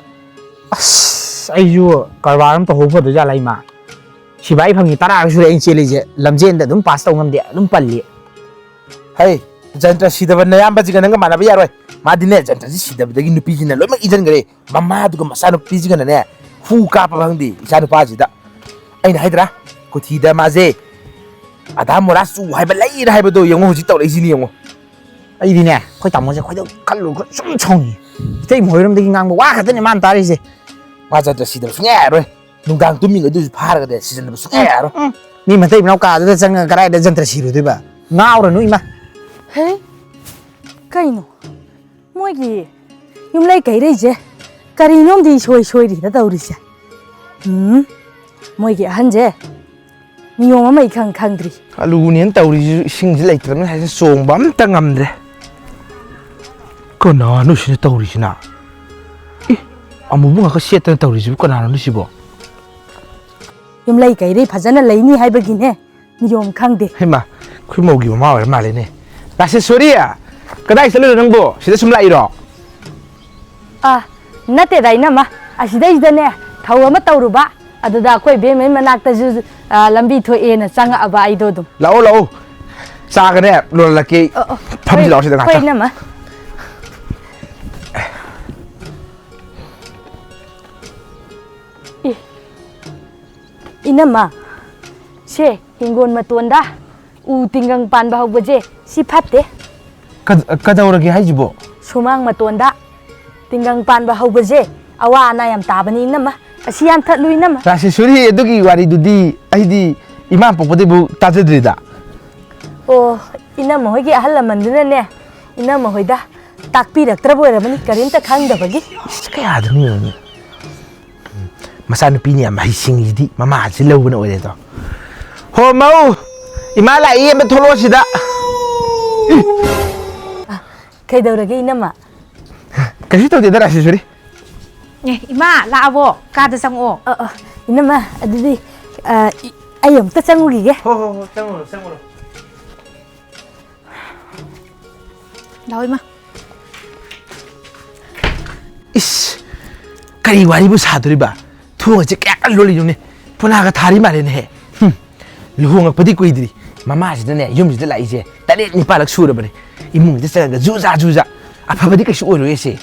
ꯑꯁ, ꯑꯩꯁꯨ ꯀꯔꯕꯥꯔ ꯑꯃ ꯇꯧꯍꯧ ꯐꯗꯣꯏꯖꯥꯠꯂ ꯏꯃꯥ? ꯁꯤꯐꯥꯏ ꯐꯪꯉꯤ ꯇꯔꯥꯒ ꯁꯨꯔꯦ ꯑꯩꯅ ꯆꯦꯜꯂꯤꯁꯦ, ꯂꯝꯖꯦꯟꯗ ꯑꯗꯨꯝ ꯄꯥꯁ ꯇꯧ ꯉꯝꯗꯦ, ꯑꯗꯨꯝ ꯄꯜꯂꯤ꯫ ꯍꯩ, ꯖꯟꯇ꯭ꯔ ꯁꯤꯗꯕ ꯅꯌꯥꯝꯕꯁꯤꯒ ꯅꯪꯒ ꯃꯥꯟꯅꯕ ꯌꯥꯔꯣꯏ꯫ ꯃꯥꯗꯤꯅꯦ, ꯖꯟꯇ꯭ꯔꯁꯤ ꯁꯤꯗꯕꯗꯒꯤ ꯅꯨꯄꯤꯁꯤꯅ ꯂꯣꯏꯅꯃꯛ ꯏꯟꯖꯟꯈ꯭ꯔꯦ꯫ ꯃꯃꯥꯗꯨꯒ ꯃꯆꯥꯅꯨꯄꯤꯁꯤꯒꯅꯅꯦ, ꯍꯨ ꯀꯥꯞꯄ ꯈꯪꯗꯦ ꯏꯆꯥ ꯅꯨꯄꯥꯁꯤꯗ꯫ ꯑꯩꯅ ꯍꯥꯏꯗ꯭ꯔꯥ, ꯀꯨꯊꯤꯗ ꯃꯥꯁꯦ ꯑꯗꯥ ꯃꯣꯔꯥ ꯆꯨ ꯍꯥꯏꯕ ꯂꯩꯔꯦ ꯍꯥꯏꯕꯗꯣ ꯌꯦꯡꯉꯣ, ꯍꯧꯖꯤꯛ ꯇꯧꯔꯛꯏꯁꯤꯅꯤ ꯌꯦꯡꯉꯣ꯫ ꯑꯩꯗꯤꯅꯦ, ꯑꯩꯈꯣꯏ ꯇꯥꯃꯣꯁꯦ ꯈꯣꯏꯗꯧ ꯈꯜꯂꯨ ꯁꯨꯝ ꯁꯥꯎꯅꯤꯡꯉꯤ꯫ ꯏꯇꯩ ꯃꯈꯣꯏꯔꯣꯝꯗꯒꯤ ꯉꯥꯡꯕ ꯋꯥ ꯈꯛꯇꯅꯦ ꯃꯥꯅ ꯇꯥꯔꯤꯁꯦ꯫ ꯃꯥ ꯖꯟꯇ꯭ꯔ ꯁꯤꯗꯕ ꯁꯨꯡꯌꯥ ꯌꯥꯔꯣꯏ꯫ ꯅꯨꯡꯗꯥꯡ ꯇꯨꯝꯃꯤꯉꯩꯗꯨꯁꯨ ꯐꯥꯔꯒꯅꯦ ꯁꯤꯖꯤꯟꯅꯕ ꯁꯨꯡꯌꯥ ꯌꯥꯔꯣꯏ꯫ ꯎꯝ, ꯃꯤ ꯃꯇꯩ ꯃꯅꯥꯎ ꯀꯥꯗꯨꯗ ꯆꯪꯉꯒ ꯀꯗꯥꯏꯗ ꯖꯟꯇ꯭ꯔ ꯁꯤꯔꯨꯗꯣꯏꯕ? ꯉꯥꯎꯔꯅꯨ ꯏꯃꯥ꯫ ꯍꯦ, ꯀꯩꯅꯣ? ꯃꯣꯏꯒꯤ ꯌꯨꯝꯂꯩ ꯀꯩꯔꯩꯁꯦ ꯀꯔꯤꯅꯣꯝꯗꯤ ꯏꯁꯣꯏ ꯁꯣꯏꯔꯤꯗ ꯇꯧꯔꯤꯁꯦ꯫ ꯎꯝ, ꯃꯣꯏꯒꯤ ꯑꯍꯟꯁꯦ ꯅꯤꯌꯣꯝ ꯑꯃ ꯏꯈꯪ ꯈꯪꯗ꯭ꯔꯤ꯫ ꯑꯂꯨꯅꯦꯅ ꯇꯧꯔꯤꯁꯤꯁꯨ ꯏꯁꯤꯡꯁꯤ ꯂꯩꯇ꯭ꯔꯕꯅꯤꯅ ꯍꯥꯏꯁꯦ ꯆꯣꯡꯕ ꯑꯝꯇ ꯉꯝꯗ꯭ꯔꯦ꯫ ꯀꯅꯥꯅꯣ ꯁꯤꯅ ꯇꯧꯔꯤꯁꯤꯅ? ꯑꯦ, ꯑꯃꯨꯕ ꯉꯥꯛꯇ ꯁꯦꯠꯇꯅ ꯇꯧꯔꯤꯁꯤꯕꯨ ꯀꯅꯥꯅꯣ ꯁꯤꯕꯣ? ꯌꯨꯝꯂꯩ ꯀꯩꯔꯩ ꯐꯖꯅ ꯂꯩꯅꯤ ꯍꯥꯏꯕꯒꯤꯅꯦ ꯅꯤꯌꯣꯝ ꯈꯪꯗꯦ꯫ ꯍꯩꯃꯥ, ꯑꯩꯈꯣꯏ ꯃꯧꯒꯤ ꯃꯃꯥ ꯑꯣꯏꯔ ꯃꯥꯜꯂꯦꯅꯦ꯫ ꯔꯥꯁꯦꯁꯣꯔꯤ, ꯀꯗꯥꯏ ꯆꯠꯂꯨꯏꯅꯣ ꯅꯪꯕꯨ? ꯁꯤꯗ ꯁꯨꯝ ꯂꯥꯛꯏꯔꯣ? ꯑꯥ, ꯅꯠꯇꯦꯗ, ꯏꯅꯝꯃ꯫ ꯑꯁꯤꯗꯩꯁꯤꯗꯅꯦ, ꯊꯧ ꯑꯃ ꯇꯧꯔꯨꯕ꯫ ꯑꯗꯨꯗ ꯑꯩꯈꯣꯏ ꯏꯕꯦꯝꯃꯩ ꯃꯅꯥꯛꯇꯁꯨ, ꯑꯥ, ꯂꯝꯕꯤ ꯊꯣꯛꯑꯦꯅ ꯆꯪꯉꯛꯑꯕ ꯑꯩꯗꯣ ꯑꯗꯨꯝ꯫ ꯂꯥꯛꯑꯣ, ꯂꯥꯛꯑꯣ꯫ ꯆꯥꯒꯅꯦ ꯂꯣꯜꯂꯛꯀꯦ꯫ ꯑꯣ, ꯑꯣ꯫ ꯐꯝꯁꯤ ꯍꯣꯏ, ꯂꯥꯛꯑꯣ ꯁꯤꯗ ꯍꯣꯏ, ꯉꯥꯛꯇ꯫ ꯏꯅꯝꯃ꯫ ꯑꯦ, ꯏꯅꯝꯃ, ꯁꯦ, ꯍꯤꯡꯒꯣꯜ ꯃꯇꯣꯟꯗ ꯎ ꯇꯤꯡꯒꯪ ꯄꯥꯟꯕ ꯍꯧꯕꯁꯦ, ꯁꯤ ꯐꯠꯇꯦ꯫ ꯀ-, ꯀꯗꯧꯔꯒꯦ ꯍꯥꯏꯁꯤꯕꯣ? ꯁꯨꯃꯥꯡ ꯃꯇꯣꯟꯗ ꯇꯤꯡꯒꯪ ꯄꯥꯟꯕ ꯍꯧꯕꯁꯦ, ꯑꯋꯥ ꯑꯅꯥ ꯌꯥꯝ ꯇꯥꯕꯅꯤ, ꯏꯅꯝꯃ꯫ ꯑꯁꯤ ꯌꯥꯟꯊꯠꯂꯨ, ꯏꯅꯝꯃ꯫ ꯔꯥꯁꯦꯁꯣꯔꯤ, ꯑꯗꯨꯒꯤ ꯋꯥꯔꯤꯗꯨꯗꯤ ꯑꯩꯗꯤ ꯏꯃꯥ ꯄꯣꯛꯄꯗꯩꯕꯨ ꯇꯥꯖꯗ꯭ꯔꯤꯗ꯫ ꯑꯣ, ꯏꯅꯝꯃ ꯍꯣꯏꯒꯤ ꯑꯍꯜ ꯂꯃꯟꯗꯨꯅꯅꯦ, ꯏꯅꯝꯃ ꯍꯣꯏꯗ ꯇꯥꯛꯄꯤꯔꯛꯇ꯭ꯔꯕ ꯑꯣꯏꯔꯕꯅꯤ, ꯀꯔꯤꯝꯇ ꯈꯪꯗꯕꯒꯤ꯫ ꯑꯁ, ꯀꯌꯥꯗꯅꯣ ꯌꯦꯡꯉꯨꯅꯦ꯫ ꯃꯆꯥꯅꯨꯄꯤꯅ ꯌꯥꯝ ꯍꯩꯁꯤꯡꯉꯤꯁꯤꯗꯤ ꯃꯃꯥꯁꯤ ꯂꯧꯕꯅ ꯑꯣꯏꯔꯦꯗꯣ꯫ ꯍꯣ, ꯃꯧ! ꯏꯃꯥ ꯂꯥꯛꯏ, ꯑꯝꯇ ꯊꯣꯛꯂꯛꯑꯣ ꯁꯤꯗ꯫ ꯀꯩꯗꯧꯔꯒꯦ, ꯏꯅꯝꯃ? ꯀꯩꯁꯨ ꯇꯧꯗꯦꯗ, ꯔꯥꯁꯦꯁꯣꯔꯤ꯫ ꯑꯦ, ꯏꯃꯥ, ꯂꯥꯛꯑꯕꯣ? ꯀꯥꯗ ꯆꯪꯉꯛꯑꯣ꯫ ꯑ, ꯑ, ꯏꯅꯝꯃ, ꯑꯗꯨꯗꯤ, ꯑ, ꯏ-, ꯑꯩ ꯑꯃꯨꯛꯇ ꯆꯪꯉꯨꯈꯤꯒꯦ꯫ ꯍꯣ, ꯍꯣ, ꯍꯣ, ꯆꯪꯉꯨꯔꯣ, ꯆꯪꯉꯨꯔꯣ꯫ ꯂꯥꯛꯑꯣ, ꯏꯃꯥ꯫ ꯏꯁ, ꯀꯔꯤ ꯋꯥꯔꯤꯕꯨ ꯁꯥꯗꯣꯔꯤꯕ? ꯊꯣꯡꯒꯁꯦ ꯀꯌꯥ ꯀꯟꯅ ꯂꯣꯜꯂꯤꯅꯣꯅꯦ? ꯐꯣꯂꯥꯒ ꯊꯥꯔꯤ ꯃꯥꯜꯂꯦꯅꯦꯍꯦ꯫ ꯍꯨꯝ, ꯂꯨꯍꯣꯡꯉꯛꯄꯗꯤ ꯀꯨꯏꯗ꯭ꯔꯤ꯫ ꯃꯃꯥꯁꯤꯗꯅꯦ, ꯌꯨꯝꯁꯤꯗ ꯂꯥꯛꯏꯁꯦ ꯇꯔꯦꯠ ꯅꯤꯄꯥꯜꯂꯛ ꯁꯨꯔꯕꯅꯦ꯫ ꯏꯃꯨꯡꯁꯤꯗ ꯆꯪꯉꯒ ꯖꯨꯖꯥ ꯖꯨꯖꯥ꯫ ꯑꯐꯕꯗꯤ ꯀꯩꯁꯨ ꯑꯣꯏꯔꯣꯏꯌꯦ ꯁꯦ꯫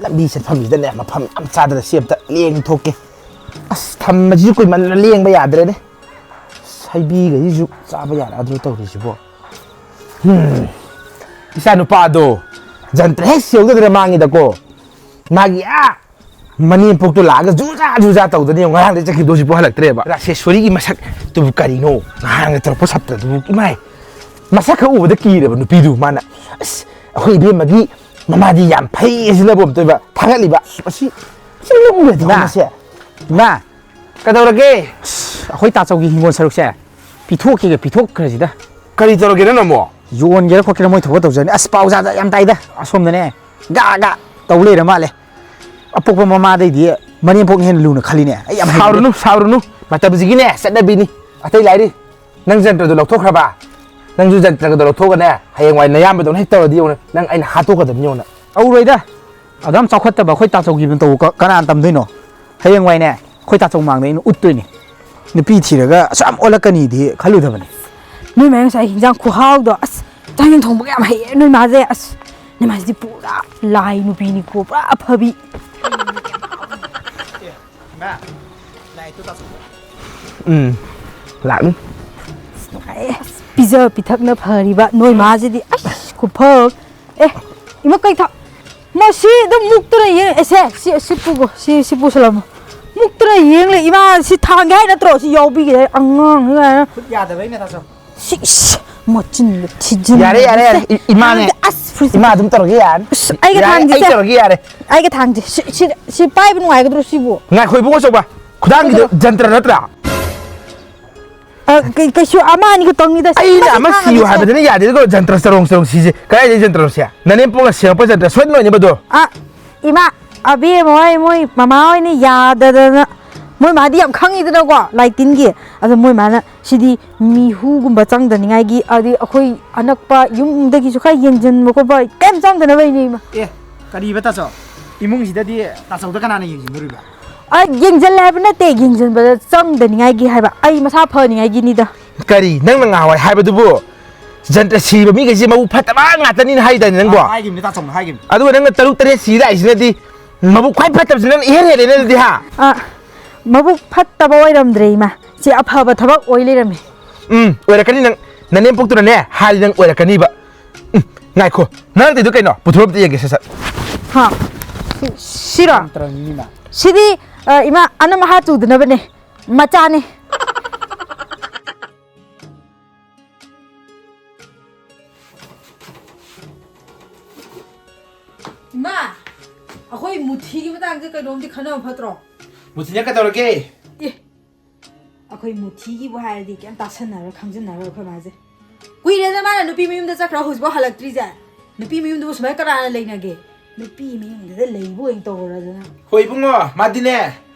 ꯂꯝꯕꯤ ꯆꯠꯐꯝꯁꯤꯗꯅꯦ, ꯃꯐꯝ ꯌꯥꯝ ꯆꯥꯗꯅ ꯁꯤ ꯑꯝꯇ ꯂꯦꯡꯊꯣꯛꯀꯦ꯫ ꯑꯁ, ꯊꯝꯕꯁꯤꯁꯨ ꯀꯨꯏꯃꯟꯗꯅ ꯂꯦꯡꯕ ꯌꯥꯗ꯭ꯔꯦꯅꯦ꯫ ꯑꯁ, ꯍꯩꯕꯤꯒꯁꯤꯁꯨ ꯆꯥꯕ ꯌꯥꯔꯛꯑꯗ꯭ꯔꯣ ꯇꯧꯔꯤꯁꯤꯕꯣ? ꯍꯨꯝ꯫ ꯏꯆꯥ ꯅꯨꯄꯥꯗꯣ ꯖꯟꯇ꯭ꯔ ꯍꯦꯛ ꯁꯦꯡꯗꯣꯛꯇꯅ ꯃꯥꯡꯉꯤꯗꯀꯣ꯫ ꯃꯥꯒꯤ ꯑꯥ ꯃꯅꯦꯝꯄꯣꯛꯇꯣ ꯂꯥꯛꯑꯒ ꯖꯨꯖꯥ ꯖꯨꯖꯥ ꯇꯧꯗꯅ ꯌꯦꯡꯉꯣ, ꯉꯔꯥꯡꯗꯩ ꯆꯠꯈꯤꯕꯗꯣ ꯍꯧꯖꯤꯛꯐꯥꯎ ꯍꯜꯂꯛꯇ꯭ꯔꯦꯕ꯫ ꯔꯥꯁꯦꯁꯣꯔꯤꯒꯤ ꯃꯁꯛꯇꯨꯕꯨ ꯀꯔꯤꯅꯣ? ꯉꯍꯥꯟꯒ ꯇꯧꯔꯛꯄ ꯁꯞꯇ꯭ꯔꯗꯨꯕꯨ, ꯏꯃꯥꯏ! ꯃꯁꯛ ꯈꯛ ꯎꯕꯗ ꯀꯤꯔꯦꯕ ꯅꯨꯄꯤꯗꯨ ꯃꯥꯅ꯫ ꯑꯁ, ꯑꯩꯈꯣꯏ ꯏꯕꯦꯝꯃꯒꯤ ꯃꯃꯥꯗꯤ ꯌꯥꯝ ꯐꯩ ꯍꯥꯏꯁꯤꯅꯕꯨ ꯑꯝꯇꯣꯏꯕ ꯊꯥꯒꯠꯂꯤꯕ꯫ ꯑꯁ, ꯃꯁꯤ, ꯃꯁꯤ ꯂꯨꯝꯒ꯭ꯔꯗꯤ ꯏꯃꯥ! ꯃꯥꯁꯦ꯫ ꯏꯃꯥ! ꯀꯩꯗꯧꯔꯒꯦ? ꯑꯁ, ꯑꯩꯈꯣꯏ ꯇꯥꯆꯧꯒꯤ ꯍꯤꯡꯒꯣꯜ ꯁꯔꯨꯛꯁꯦ ꯄꯤꯊꯣꯛꯀꯦꯒ ꯄꯤꯊꯣꯛꯈ꯭ꯔꯁꯤꯗ꯫ ꯀꯔꯤ ꯇꯧꯔꯒꯦ ꯅꯪꯅ ꯑꯃꯨꯛ? ꯌꯣꯟꯒꯦꯔꯥ ꯈꯣꯠꯀꯦꯔꯥ ꯃꯣꯏ ꯊꯣꯛꯄ ꯇꯧꯖꯔꯅꯤ꯫ ꯑꯁ, ꯄꯥꯎ ꯖꯥꯠ ꯖꯥꯠ ꯌꯥꯝ ꯇꯥꯏꯗ꯫ ꯑꯁꯣꯝꯗꯅꯦ ꯒꯥ ꯒꯥ ꯇꯧ ꯂꯩꯔ ꯃꯥꯜꯂꯦ꯫ ꯑꯄꯣꯛꯄ ꯃꯃꯥꯗꯩꯗꯤ ꯃꯅꯦꯝꯄꯣꯛꯅ ꯍꯦꯟꯅ ꯂꯨꯅ ꯈꯜꯂꯤꯅꯦ꯫ ꯑꯩ ꯌꯥꯝ ꯍꯩꯅꯗꯦ꯫ ꯁꯥꯎꯔꯨꯅꯨ, ꯁꯥꯎꯔꯨꯅꯨ꯫ ꯃꯇꯝꯁꯤꯒꯤꯅꯦ ꯆꯠꯅꯕꯤꯅꯤ꯫ ꯑꯇꯩ ꯂꯥꯏꯔꯤ꯫ ꯅꯪ ꯖꯟꯇ꯭ꯔꯗꯨ ꯂꯧꯊꯣꯛꯈ꯭ꯔꯕ? ꯅꯪꯁꯨ ꯖꯟꯇ꯭ꯔꯒꯗꯣ ꯂꯧꯊꯣꯛꯑꯒꯅꯦ, ꯍꯌꯦꯡꯋꯥꯏ ꯅꯌꯥꯝꯕꯗꯧꯅ ꯍꯦꯛ ꯇꯧꯔꯗꯤ ꯌꯦꯡꯉꯨꯅꯦ, ꯅꯪ ꯑꯩꯅ ꯍꯥꯠꯇꯣꯛꯀꯗꯕꯅꯤ ꯌꯦꯡꯉꯨꯅꯦ꯫ ꯇꯧꯔꯣꯏꯗ꯫ ꯑꯗꯨꯌꯥꯝ ꯆꯥꯎꯈꯠꯇꯕ ꯑꯩꯈꯣꯏ ꯇꯥꯆꯧꯒꯤꯅ ꯇꯧꯕ ꯀ-, ꯀꯅꯥꯅ ꯇꯝꯗꯣꯏꯅꯣ? ꯍꯌꯦꯡꯋꯥꯏꯅꯦ, ꯑꯩꯈꯣꯏ ꯇꯥꯆꯧ ꯃꯥꯡꯗ ꯑꯩꯅ ꯎꯠꯇꯣꯏꯅꯤ꯫ ꯅꯨꯄꯤ ꯊꯤꯔꯒ ꯑꯁꯨꯛ ꯌꯥꯝ ꯑꯣꯜꯂꯛꯀꯅꯤꯗꯤ ꯈꯜꯂꯨꯗꯕꯅꯤ꯫ ꯅꯣꯏ ꯃꯥ ꯉꯁꯥꯏ ꯍꯤꯟꯖꯥꯡ ꯈꯨꯍꯥꯎꯗꯣ, ꯑꯁ, ꯆꯥꯛ ꯍꯦꯟꯖꯥꯡ ꯊꯣꯡꯕꯒ ꯌꯥꯝ ꯍꯩꯌꯦ ꯅꯣꯏ ꯃꯥꯁꯦ꯫ ꯑꯁ, ꯅꯣꯏ ꯃꯥꯁꯤꯗꯤ ꯄꯨꯔꯥ ꯂꯥꯏ ꯅꯨꯄꯤꯅꯤꯀꯣ, ꯄꯨꯔꯥ ꯑꯐꯕꯤ꯫ ꯎꯝ, ꯂꯥꯛꯅꯤ꯫ ꯑꯁ, ꯅꯨꯡꯉꯥꯏꯌꯦ꯫ ꯑꯁ, ꯄꯤꯖ ꯄꯤꯊꯛꯅ ꯐꯔꯤꯕ ꯅꯣꯏ ꯃꯥꯁꯤꯗꯤ, ꯑꯁ, ꯈꯨꯐ꯫ ꯑꯦ, ꯏꯃꯥ, ꯀꯩ ꯊ-, ꯃꯁꯤ ꯑꯗꯨꯝ ꯃꯨꯛꯇꯨꯅ ꯌꯦꯡ-, ꯑꯦ, ꯁꯦ, ꯁꯤ, ꯁꯤ ꯄꯨꯒꯣ, ꯁꯤ, ꯁꯤ ꯄꯨꯁꯜꯂꯝꯃꯣ꯫ ꯃꯨꯛꯇꯨꯅ ꯌꯦꯡ ꯂꯩ꯫ ꯏꯃꯥ, ꯁꯤ ꯊꯥꯡꯒꯦ ꯍꯥꯏ ꯅꯠꯇ꯭ꯔꯣ? ꯁꯤ ꯌꯥꯎꯕꯤꯒꯦ ꯍꯥꯏ, ꯑꯉꯥꯡꯅꯤ ꯀꯥꯏꯅ꯫ ꯈꯨꯠ ꯌꯥꯗꯕꯩꯅꯦ, ꯇꯥꯆꯧ꯫ ꯁꯤ, ꯏꯁ, ꯃꯆꯤꯟꯗꯣ ꯊꯤꯖꯤꯟ-, ꯌꯥꯔꯦ, ꯌꯥꯔꯦ, ꯌꯥꯔꯦ꯫ ꯏ-, ꯏꯃꯥꯅꯦ꯫ ꯑꯁ, ꯐꯨꯔꯤꯠꯁꯦ ꯏꯃꯥ ꯑꯗꯨꯝ ꯇꯧꯔꯒꯦ, ꯌꯥꯔꯅꯤ꯫ ꯑꯁ, ꯑꯩꯒ ꯌꯥꯔꯦ, ꯊꯥꯡꯁꯦ ꯑꯩ ꯁꯦ꯫ ꯇꯧꯔꯒꯦ, ꯌꯥꯔꯦ꯫ ꯑꯩꯒ ꯊꯥꯡꯁꯦ꯫ ꯁꯤ, ꯁꯤ, ꯁꯤ ꯄꯥꯏꯕ ꯅꯨꯡꯉꯥꯏꯒꯗ꯭ꯔꯣ ꯁꯤꯕꯨ? ꯉꯥꯏꯈꯣ, ꯏꯕꯨꯡꯉꯣ ꯑꯆꯧꯕ꯫ ꯈꯨꯗꯥꯡꯒꯤꯗꯣ ꯀꯩꯗꯧꯔꯦ? ꯖꯟꯇ꯭ꯔ ꯅꯠꯇ꯭ꯔꯥ? ꯑ, ꯀꯩ-, ꯀꯩꯁꯨ ꯑꯃ ꯑꯅꯤ ꯈꯛꯇꯪꯅꯤꯗ꯫ ꯁꯤ ꯑꯩꯅ ꯃꯊꯛ ꯑꯃ ꯊꯥꯡꯒꯅꯤ ꯁꯤꯌꯨ ꯁꯦ꯫ ꯍꯥꯏꯕꯗꯅ ꯌꯥꯗꯦ, ꯑꯗꯨꯒ ꯖꯟꯇ꯭ꯔ ꯆꯔꯣꯡ ꯆꯔꯣꯡ ꯁꯤꯁꯦ ꯀꯗꯥꯏꯗꯩ ꯖꯟꯇ꯭ꯔꯅꯣ ꯁꯦ? ꯅꯅꯦꯝꯄꯣꯛꯅ ꯁꯦꯝꯃꯛꯄ ꯖꯟꯇ꯭ꯔ ꯁꯣꯏꯗꯅ ꯑꯣꯏꯅꯤꯕ ꯑꯗꯣ꯫ ꯑ, ꯏꯃꯥ, ꯑꯕꯦꯝꯃ ꯍꯣꯏ, ꯃꯣꯏ ꯃꯃꯥ ꯍꯣꯏꯅ ꯌꯥꯗꯗꯅ, ꯃꯣꯏ ꯃꯥꯗꯤ ꯌꯥꯝ ꯈꯪꯉꯤꯗꯅꯀꯣ, ꯂꯥꯏ ꯇꯤꯟꯒꯤ꯫ ꯑꯗꯣ ꯃꯣꯏ ꯃꯥꯅ ꯁꯤꯗꯤ ꯃꯤꯍꯨꯒꯨꯝꯕ ꯆꯪꯗꯅꯤꯡꯉꯥꯏꯒꯤ, ꯑꯗꯩ ꯑꯩꯈꯣꯏ ꯑꯅꯛꯄ ꯌꯨꯝꯗꯒꯤꯁꯨ ꯈꯔ ꯌꯦꯡꯁꯤꯟꯕ ꯈꯣꯠꯄ ꯀꯩꯝ ꯆꯪꯗꯅꯕꯩꯅꯦ, ꯏꯃꯥ꯫ ꯑꯦ, ꯀꯔꯤꯕ ꯇꯥꯆꯧ? ꯏꯃꯨꯡꯁꯤꯗꯗꯤ ꯇꯥꯆꯧꯗ ꯀꯅꯥꯅ ꯌꯦꯡꯁꯤꯟꯗꯣꯔꯤꯕ? ꯑ, ꯌꯦꯡꯁꯤꯜꯂꯦ ꯍꯥꯏꯕ ꯅꯠꯇꯦ, ꯌꯦꯡꯁꯤꯟꯕꯗ ꯆꯪꯗꯅꯤꯡꯉꯥꯏꯒꯤ ꯍꯥꯏꯕ, ꯑꯩ ꯃꯁꯥ ꯐꯅꯤꯡꯉꯥꯏꯒꯤꯅꯤꯗ꯫ ꯀꯔꯤ? ꯅꯪꯅ ꯉꯍꯥꯟꯋꯥꯏ ꯍꯥꯏꯕꯗꯨꯕꯨ ꯖꯟꯇ꯭ꯔ ꯁꯤꯕ ꯃꯤꯈꯩꯁꯦ ꯃꯕꯨꯛ ꯐꯠꯇꯕ ꯉꯥꯛꯇꯅꯤꯅ ꯍꯥꯏꯗꯥꯏꯅꯦ ꯅꯪꯕꯣ? ꯑ, ꯍꯥꯏꯈꯤꯕꯅꯤ, ꯇꯥꯆꯧꯅ ꯍꯥꯏꯈꯤꯕꯅꯤ꯫ ꯑꯗꯨꯒ ꯅꯪꯅ ꯇꯔꯨꯛ ꯇꯔꯦꯠ ꯁꯤ ꯂꯥꯛꯏꯁꯤꯅꯗꯤ ꯃꯕꯨꯛ ꯈ꯭ꯋꯥꯏ ꯐꯠꯇꯕꯁꯤ ꯅꯪꯅ ꯏꯍꯦꯟ ꯍꯦꯜꯂꯦꯅꯦ ꯑꯗꯨꯗꯤ, ꯍꯥ? ꯑ, ꯃꯕꯨꯛ ꯐꯠꯇꯕ ꯑꯣꯏꯔꯝꯗ꯭ꯔꯦ, ꯏꯃꯥ꯫ ꯁꯤ ꯑꯐꯕ ꯊꯕꯛ ꯑꯣꯏ ꯂꯩꯔꯝꯃꯦ꯫ ꯎꯝ, ꯑꯣꯏꯔꯛꯀꯅꯤ ꯅꯪ꯫ ꯅꯅꯦꯝꯄꯣꯛꯇꯨꯅꯅꯦ ꯍꯥꯏꯔꯗꯤ ꯅꯪ ꯑꯣꯏꯔꯛꯀꯅꯤꯕ꯫ ꯎꯝ, ꯉꯥꯏꯈꯣ꯫ ꯅꯪ ꯇꯧꯔꯤꯗꯣ ꯀꯩꯅꯣ? ꯄꯨꯊꯣꯔꯛꯑꯣ ꯑꯝꯇ ꯌꯦꯡꯒꯦ ꯁꯠ ꯁꯠ꯫ ꯍꯥ? ꯁꯤ-, ꯁꯤꯔꯣ? ꯇ꯭ꯔꯪꯅꯤꯅ꯫ ꯁꯤꯗꯤ, ꯑ, ꯏꯃꯥ, ꯑꯅꯝ ꯑꯍꯥ ꯆꯨꯗꯅꯕꯅꯦ꯫ ꯃꯆꯥꯅꯦ꯫ ꯏꯃꯥ, ꯑꯩꯈꯣꯏ ꯃꯨꯊꯤꯒꯤ ꯃꯇꯥꯡꯁꯦ ꯀꯩꯅꯣꯝꯗꯤ ꯈꯟꯅꯕ ꯐꯠꯇ꯭ꯔꯣ? ꯃꯨꯊꯤꯅ ꯀꯩꯗꯧꯔꯒꯦ? ꯑꯦ, ꯑꯩꯈꯣꯏ ꯃꯨꯊꯤꯒꯤꯕꯨ ꯍꯥꯏꯔꯗꯤ ꯀꯩꯝ ꯇꯥꯁꯟꯅꯔꯣꯏ, ꯈꯪꯖꯤꯟꯅꯔꯣꯏ ꯑꯩꯈꯣꯏ ꯃꯥꯁꯦ꯫ ꯀꯨꯏꯔꯦꯗ ꯃꯥꯅ ꯅꯨꯄꯤ ꯃꯌꯨꯝꯗ ꯆꯠꯈ꯭ꯔ ꯍꯧꯖꯤꯛꯐꯥꯎ ꯍꯜꯂꯛꯇ꯭ꯔꯤꯁꯦ꯫ ꯅꯨꯄꯤ ꯃꯌꯨꯝꯗꯨꯕꯨ ꯁꯨꯃꯥꯏꯅ ꯀꯅꯥꯅ ꯂꯩꯅꯒꯦ? ꯅꯨꯄꯤ ꯃꯌꯨꯝꯗꯨꯗ ꯂꯩꯕ ꯑꯣꯏꯅ ꯇꯧꯔꯗꯅ꯫ ꯍꯣꯏ ꯏꯕꯨꯡꯉꯣ, ꯃꯥꯗꯤꯅꯦ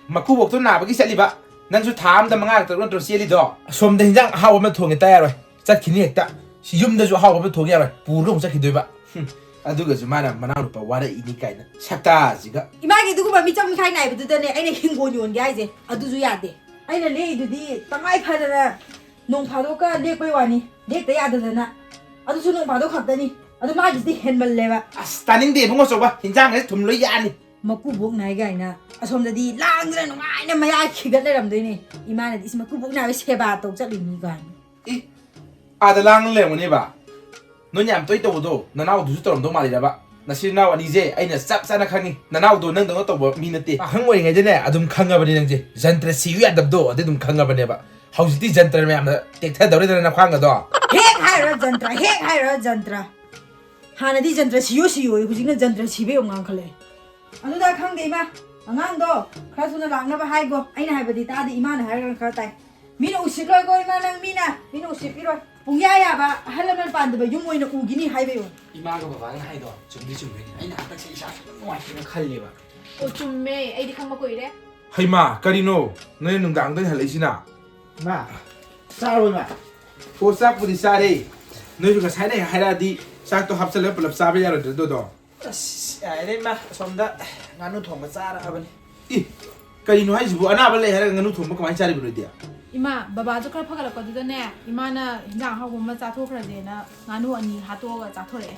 ꯃꯀꯨꯕꯣꯛꯇꯣ ꯅꯥꯕꯒꯤ ꯆꯠꯂꯤꯕ꯫ ꯅꯪꯁꯨ ꯊꯥ ꯑꯃꯗ ꯃꯉꯥꯔꯛ ꯇꯔꯨꯛ ꯅꯠꯇ꯭ꯔꯣ ꯆꯦꯜꯂꯤꯗꯣ? ꯑꯁꯣꯝꯗ ꯍꯤꯟꯖꯥꯡ ꯑꯍꯥꯎꯕ ꯑꯃ ꯊꯣꯡꯉꯦ ꯇꯥ ꯌꯥꯔꯣꯏ꯫ ꯆꯠꯈꯤꯅꯤ ꯍꯦꯛꯇ꯫ ꯁꯤ ꯌꯨꯝꯗꯁꯨ ꯑꯍꯥꯎꯕ ꯑꯃ ꯊꯣꯡ ꯌꯥꯔꯣꯏ, ꯄꯨꯔꯒ ꯑꯃꯨꯛ ꯆꯠꯈꯤꯗꯣꯏꯕ꯫ ꯍꯨꯝ, ꯑꯗꯨꯒꯁꯨ ꯃꯥꯅ ꯃꯅꯥꯎ ꯅꯨꯄꯥ ꯋꯥꯔꯛꯏꯅꯤ ꯀꯥꯏꯅ ꯁꯛꯇꯥꯁꯤꯒ꯫ ꯏꯃꯥꯒꯤ ꯑꯗꯨꯒꯨꯝꯕ ꯃꯤꯆꯪ ꯃꯤꯈꯥꯏ ꯅꯥꯏꯕꯗꯨꯗꯅꯦ ꯑꯩꯅ ꯍꯤꯡꯒꯣꯜ ꯌꯣꯟꯒꯦ ꯍꯥꯏꯁꯦ, ꯑꯗꯨꯁꯨ ꯌꯥꯗꯦ꯫ ꯑꯩꯅ ꯂꯦꯛꯏꯗꯨꯗꯤ ꯇꯉꯥꯏ ꯐꯗꯅ ꯅꯣꯡ ꯐꯥꯗꯣꯛꯀ ꯂꯦꯛꯄꯩ ꯋꯥꯅꯤ, ꯂꯦꯛꯇ ꯌꯥꯗꯗꯅ꯫ ꯑꯗꯨꯁꯨ ꯅꯣꯡ ꯐꯥꯗꯣꯛ ꯈꯛꯇꯅꯤ꯫ ꯑꯗꯨ ꯃꯥꯒꯤꯁꯤꯗꯤ ꯍꯦꯟꯃꯜꯂꯦꯕ꯫ ꯑꯁ, ꯇꯥꯅꯤꯡꯗꯦ ꯏꯕꯨꯡꯉꯣ, ꯑꯆꯧꯕ ꯍꯤꯟꯖꯥꯡ ꯍꯥꯏꯁꯦ ꯊꯨꯝ ꯂꯣꯏ ꯌꯥꯛꯑꯅꯤ꯫ ꯃꯀꯨꯕꯣꯛ ꯅꯥꯏ ꯀꯥꯏꯅ ꯑꯁꯣꯝꯗꯗꯤ ꯂꯥꯡꯗꯅ ꯅꯨꯡꯉꯥꯏꯅ ꯃꯌꯥ ꯈꯤꯒꯠ ꯂꯩꯔꯝꯗꯣꯏꯅꯦ꯫ ꯏꯃꯥꯅꯗꯤ ꯏꯁ ꯃꯀꯨꯕꯣꯛ ꯅꯥꯕ ꯁꯦꯕꯥ ꯇꯧ ꯆꯠꯂꯤꯅꯤ ꯀꯥꯏꯅ꯫ ꯏ, ꯑꯥꯗ ꯂꯥꯡ ꯂꯩꯔꯝꯒꯅꯦꯕ꯫ ꯅꯣꯏꯅ ꯌꯥꯝ ꯇꯣꯏ ꯇꯧꯕꯗꯣ ꯅꯅꯥꯎꯗꯨꯁꯨ ꯇꯧꯔꯝꯗꯧ ꯃꯥꯜꯂꯤꯔꯕ? ꯅꯆꯤꯟ ꯅꯅꯥꯎ ꯑꯅꯤꯁꯦ ꯑꯩꯅ ꯆꯞ ꯆꯥꯅ ꯈꯪꯉꯤ꯫ ꯅꯅꯥꯎꯗꯣ ꯅꯪꯗꯧꯅ ꯇꯧꯕ ꯃꯤ ꯅꯠꯇꯦ꯫ ꯄꯥꯈꯪ ꯑꯣꯏꯔꯤꯉꯩꯗꯅꯦ ꯑꯗꯨꯝ ꯈꯪꯉꯕꯅꯤ ꯅꯪꯁꯦ, ꯖꯟꯇ꯭ꯔ ꯁꯤꯌꯨ ꯌꯥꯗꯕꯗꯣ ꯑꯗꯨ ꯑꯗꯨꯝ ꯈꯪꯉꯕꯅꯦꯕ꯫ ꯍꯧꯖꯤꯛꯇꯤ ꯖꯟꯇ꯭ꯔ ꯃꯌꯥꯝꯅ ꯇꯦꯛꯊꯗꯧꯔꯦꯗꯅ ꯅꯈ꯭ꯋꯥꯡꯒꯗꯣ꯫ ꯍꯦꯛ ꯍꯥꯏꯔꯣ ꯖꯟꯇ꯭ꯔ, ꯍꯦꯛ ꯍꯥꯏꯔꯣ ꯖꯟꯇ꯭ꯔ꯫ ꯍꯥꯟꯅꯗꯤ ꯖꯟꯇ꯭ꯔ ꯁꯤꯌꯣ ꯁꯤꯌꯣ, ꯍꯧꯖꯤꯛꯅ ꯖꯟꯇ꯭ꯔ ꯁꯤꯕꯩ ꯑꯃꯨꯛ ꯉꯥꯡꯈꯠꯂꯛꯑꯦ꯫ ꯑꯗꯨꯗ ꯈꯪꯗꯦ ꯏꯃꯥ, ꯑꯉꯥꯡꯗꯣ ꯈꯔ ꯊꯨꯅ ꯂꯥꯛꯅꯕ ꯍꯥꯏꯒꯣ꯫ ꯑꯩꯅ ꯍꯥꯏꯕꯗꯤ ꯇꯥꯗꯦ, ꯏꯃꯥꯅ ꯍꯥꯏꯔꯒꯅ ꯈꯔ ꯇꯥꯏ꯫ ꯃꯤꯅ ꯎꯁꯤꯠꯂꯣꯏꯀꯣ ꯏꯃꯥ, ꯅꯪ ꯃꯤꯅ, ꯃꯤꯅ ꯎꯁꯤꯠꯄꯤꯔꯣꯏ꯫ ꯄꯨꯡꯌꯥ ꯌꯥꯕ ꯑꯍꯜ ꯂꯃꯟ ꯄꯥꯟꯗꯕ ꯌꯨꯝ ꯑꯣꯏꯅ ꯎꯒꯤꯅꯤ ꯍꯥꯏꯕꯩ ꯋꯥꯅꯤ꯫ ꯏꯃꯥꯒ ꯕꯕꯥꯅ ꯍꯥꯏꯗꯣ ꯆꯨꯝꯗꯤ ꯆꯨꯝꯃꯦꯅꯦ꯫ ꯑꯩꯅ ꯍꯟꯗꯛꯁꯦ ꯏꯁꯥꯁꯦ ꯌꯥꯝ ꯅꯨꯡꯉꯥꯏꯇꯦꯅ ꯈꯜꯂꯦꯕ꯫ ꯑꯣ, ꯆꯨꯝꯃꯦ, ꯑꯩꯗꯤ ꯈꯪꯕ ꯀꯨꯏꯔꯦ꯫ ꯍꯩꯃꯥ, ꯀꯔꯤꯅꯣ? ꯅꯣꯏ ꯅꯨꯡꯗꯥꯡꯗ ꯍꯜꯂꯛꯏꯁꯤꯅ? ꯏꯃꯥ, ꯆꯥꯔꯕꯣ ꯏꯃꯥ? ꯑꯣ, ꯆꯥꯛꯄꯨꯗꯤ ꯆꯥꯔꯦ꯫ ꯅꯣꯏꯁꯨ ꯉꯁꯥꯏꯅ ꯍꯦꯛ ꯍꯥꯏꯔꯛꯑꯗꯤ ꯆꯥꯛꯇꯣ ꯍꯥꯞꯆꯜꯂꯒ ꯄꯨꯂꯞ ꯆꯥꯕ ꯌꯥꯔꯣꯏꯗ꯭ꯔꯗꯣ? ꯑꯁ, ꯌꯥꯔꯦꯗ ꯏꯃꯥ, ꯑꯁꯣꯝꯗ ꯉꯥꯅꯨ ꯊꯣꯡꯕ ꯆꯥꯔꯛꯑꯕꯅꯤ꯫ ꯏ, ꯀꯔꯤꯅꯣ ꯍꯥꯏꯁꯤꯕꯨ? ꯑꯅꯥꯕ ꯂꯩ ꯍꯥꯏꯔꯒ ꯉꯥꯅꯨ ꯊꯣꯡꯕ ꯀꯃꯥꯏꯅ ꯆꯥꯔꯤꯕꯅꯣ ꯏꯗꯤ? ꯏꯃꯥ, ꯕꯕꯥꯁꯨ ꯈꯔ ꯐꯒꯠꯂꯛꯄꯗꯨꯗꯅꯦ, ꯏꯃꯥꯅ ꯍꯤꯟꯖꯥꯡ ꯑꯍꯥꯎꯕ ꯑꯃ ꯆꯥꯊꯣꯛꯈ꯭ꯔꯁꯦꯅ ꯉꯥꯅꯨ ꯑꯅꯤ ꯍꯥꯠꯇꯣꯛꯑꯒ ꯆꯥꯊꯣꯔꯛꯑꯦ꯫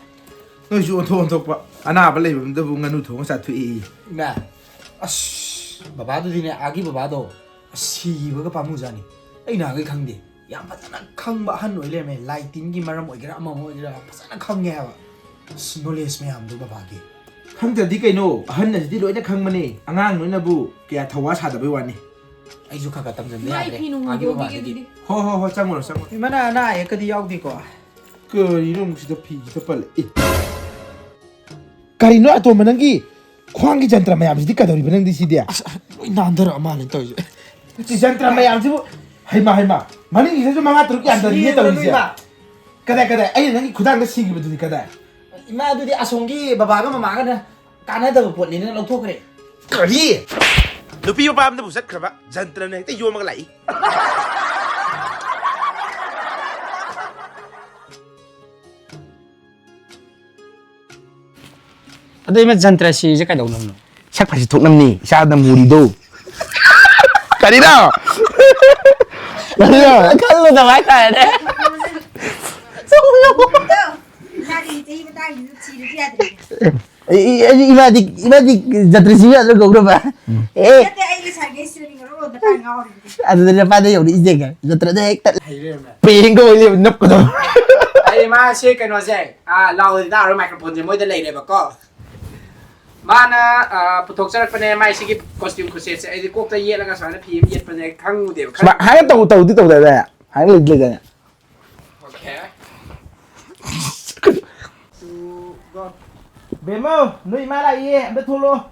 ꯅꯣꯏꯁꯨ ꯑꯣꯟꯊꯣꯛ ꯑꯣꯟꯊꯣꯛꯄ, ꯑꯅꯥꯕ ꯂꯩꯕꯗꯨꯗꯕꯨ ꯉꯥꯅꯨ ꯊꯣꯡꯕ ꯆꯥꯊꯣꯛꯏ꯫ ꯏꯃꯥ, ꯑꯁ, ꯕꯕꯥꯗꯨꯗꯤꯅꯦ, ꯑꯥꯒꯤ ꯕꯕꯥꯗꯣ, ꯑꯁ, ꯁꯤꯈꯤꯕꯒ ꯄꯥꯝꯃꯨꯖꯥꯠꯅꯤ꯫ ꯑꯩ ꯅꯍꯥꯟꯈꯩ ꯈꯪꯗꯦ꯫ ꯌꯥꯝ ꯐꯖꯅ ꯈꯪꯕ ꯑꯍꯟ ꯑꯣꯏ ꯂꯩꯔꯝꯃꯦ꯫ ꯂꯥꯏ ꯇꯤꯟꯒꯤ ꯃꯔꯝ ꯑꯣꯏꯒꯦꯔꯥ, ꯑꯃ ꯑꯃ ꯑꯣꯏꯒꯦꯔꯥ, ꯌꯥꯝ ꯐꯖꯅ ꯈꯪꯉꯦ ꯍꯥꯏꯕ꯫ ꯑꯁ, ꯅꯣꯂꯦꯖ ꯃꯌꯥꯝꯗꯣ ꯕꯕꯥꯒꯤ꯫ ꯈꯪꯗ꯭ꯔꯗꯤ ꯀꯩꯅꯣ, ꯑꯍꯟ ꯑꯁꯤꯗꯤ ꯂꯣꯏꯅ ꯈꯪꯕꯅꯦ꯫ ꯑꯉꯥꯡ ꯅꯣꯏꯅꯕꯨ ꯀꯌꯥ ꯊꯧꯋꯥ ꯁꯥꯗꯕꯩ ꯋꯥꯅꯤ꯫ ꯑꯩꯁꯨ ꯈꯔ ꯈꯔ ꯇꯝꯁꯤꯟꯕ ꯏꯃꯥ, ꯑꯩ ꯌꯥꯗ꯭ꯔꯦ꯫ ꯐꯤ ꯅꯨꯡ ꯑꯥꯒꯤ ꯍꯣꯡꯗꯣꯛꯈꯤꯒꯦ ꯕꯕꯥꯗꯒꯤ꯫ ꯑꯗꯨꯗꯤ꯫ ꯍꯣ, ꯍꯣ, ꯍꯣ, ꯆꯪꯉꯨꯔꯣ, ꯆꯪꯉꯨꯔꯣ꯫ ꯏꯃꯥꯅ ꯑꯅꯥ ꯑꯌꯦꯛꯀꯗꯤ ꯌꯥꯎꯗꯦꯀꯣ? ꯀꯔꯤꯅꯣ ꯑꯃꯨꯛ ꯁꯤꯗ ꯐꯤꯁꯤꯗ ꯄꯜꯂꯛꯑꯦ? ꯀꯔꯤꯅꯣ ꯑꯇꯣꯝꯕ, ꯅꯪꯒꯤ ꯈ꯭ꯋꯥꯡꯒꯤ ꯖꯟꯇ꯭ꯔ ꯃꯌꯥꯝꯁꯤꯗꯤ ꯀꯩꯗꯧꯔꯤꯕ ꯅꯪꯗꯤ ꯁꯤꯗꯤ? ꯑꯁ, ꯂꯣꯏ ꯅꯥꯟꯊꯔꯛꯑ ꯃꯥꯜꯂꯦ ꯇꯧꯔꯤꯁꯦ꯫ ꯁꯤ ꯖꯟꯇ꯭ꯔ ꯃꯌꯥꯝꯁꯤꯕꯨ, ꯍꯩꯃꯥ, ꯍꯩꯃꯥ, ꯃꯅꯤꯡꯒꯤꯁꯤꯁꯨ ꯃꯉꯥ ꯇꯔꯨꯛ ꯌꯥꯟꯊꯔꯤꯅꯦ ꯁꯤꯔꯦꯗ ꯇꯧꯔꯤꯁꯦ꯫ ꯏꯃꯥ꯫ ꯀꯗꯥꯏ, ꯀꯗꯥꯏ? ꯑꯩꯅ ꯅꯪꯒꯤ ꯈꯨꯗꯥꯡꯗ ꯁꯤꯈꯤꯕꯗꯨꯗꯤ ꯀꯗꯥꯏ? ꯏꯃꯥ, ꯑꯗꯨꯗꯤ ꯑꯁꯣꯝꯒꯤ ꯕꯕꯥꯒ ꯃꯃꯥꯒꯅ ꯀꯥꯟꯅꯗꯕ ꯄꯣꯠꯅꯦꯅ ꯂꯧꯊꯣꯛꯈ꯭ꯔꯦ꯫ ꯀꯔꯤ? ꯅꯨꯄꯤ ꯃꯄꯥꯝꯗꯕꯨ ꯆꯠꯈ꯭ꯔꯕ ꯖꯟꯇ꯭ꯔꯅ ꯍꯦꯛꯇ ꯌꯣꯝꯃꯒ ꯂꯥꯛꯏ꯫ ꯑꯗꯣ ꯏꯃꯥ, ꯖꯟꯇ꯭ꯔ ꯁꯤꯔꯤꯁꯦ ꯀꯩꯗꯧꯅꯕꯅꯣ? ꯁꯛ ꯐꯖ ꯊꯣꯛꯅꯕꯅꯤ, ꯏꯆꯥꯗ ꯃꯨꯔꯤꯗꯣ꯫ ꯀꯔꯤꯅꯣ? ꯀꯔꯤꯅꯣ? ꯈꯜꯂꯨꯗꯕ ꯍꯥꯏꯇꯥꯔꯦꯅꯦ꯫ ꯃꯥꯗꯤ ꯆꯍꯤ ꯃꯇꯥꯡꯁꯤꯗ ꯊꯤꯔꯁꯨ ꯌꯥꯗ꯭ꯔꯦ꯫ ꯏ- ꯏ- ꯏꯃꯥꯗꯤ ꯏꯃꯥꯗꯤ ꯖꯟꯇ꯭ꯔ ꯁꯤꯕ ꯌꯥꯗ꯭ꯔꯣ ꯀꯧꯅꯕ? ꯑꯦ, ꯅꯠꯇꯦ, ꯑꯩ ꯂꯩꯁꯥꯔꯤꯉꯩ ꯁꯤꯔꯅꯤꯡꯉꯔꯣ ꯃꯇꯥꯡ ꯉꯥꯎꯔꯤꯕꯗꯤ꯫ ꯑꯗꯨꯗ ꯅꯄꯥꯗ ꯌꯧꯔꯛꯏꯁꯦ ꯀ ꯖꯟꯇ꯭ꯔꯗ ꯍꯦꯛꯇ ꯍꯩꯔꯦ꯫ ꯄꯦꯡꯒ ꯑꯣꯏ ꯂꯩꯕ ꯅꯞꯀꯗꯕ꯫ ꯑꯩ ꯃꯥꯁꯦ ꯀꯩꯅꯣꯁꯦ, ꯑꯥ, ꯂꯥꯎꯗꯗꯤ ꯇꯥꯔꯣꯏ, ꯃꯥꯏꯀ꯭ꯔꯣꯐꯣꯟꯁꯦ ꯃꯣꯏꯗ ꯂꯩꯔꯦꯕꯀꯣ꯫ ꯃꯥꯅ, ꯑꯥ, ꯄꯨꯊꯣꯛꯆꯔꯛꯄꯅꯦ ꯃꯥꯏ ꯁꯤꯒꯤ ꯀꯣꯁꯇ꯭ꯌꯨꯝ ꯈꯨꯠꯁꯦꯠꯁꯦ꯫ ꯑꯩꯗꯤ ꯀꯣꯛꯇ ꯌꯦꯠꯂꯒ ꯁꯨꯃꯥꯏꯅ ꯐꯤ ꯑꯃ ꯌꯦꯠꯄꯁꯦ ꯈꯪꯉꯨꯗꯦꯕ꯫ ꯁꯨꯃꯥꯏ- ꯍꯥꯏꯅ ꯇꯧ ꯇꯧꯗꯤ ꯇꯧꯗꯥꯏꯅꯦ? ꯍꯥꯏꯅ ꯂꯩꯗꯤ ꯂꯩꯗꯥꯏꯅꯦ? Okay. ꯕꯦꯝꯃꯧ, ꯅꯣꯏ ꯏꯃꯥ ꯂꯥꯛꯏꯌꯦ, ꯑꯝꯇ ꯊꯣꯛꯂꯛꯑꯣ꯫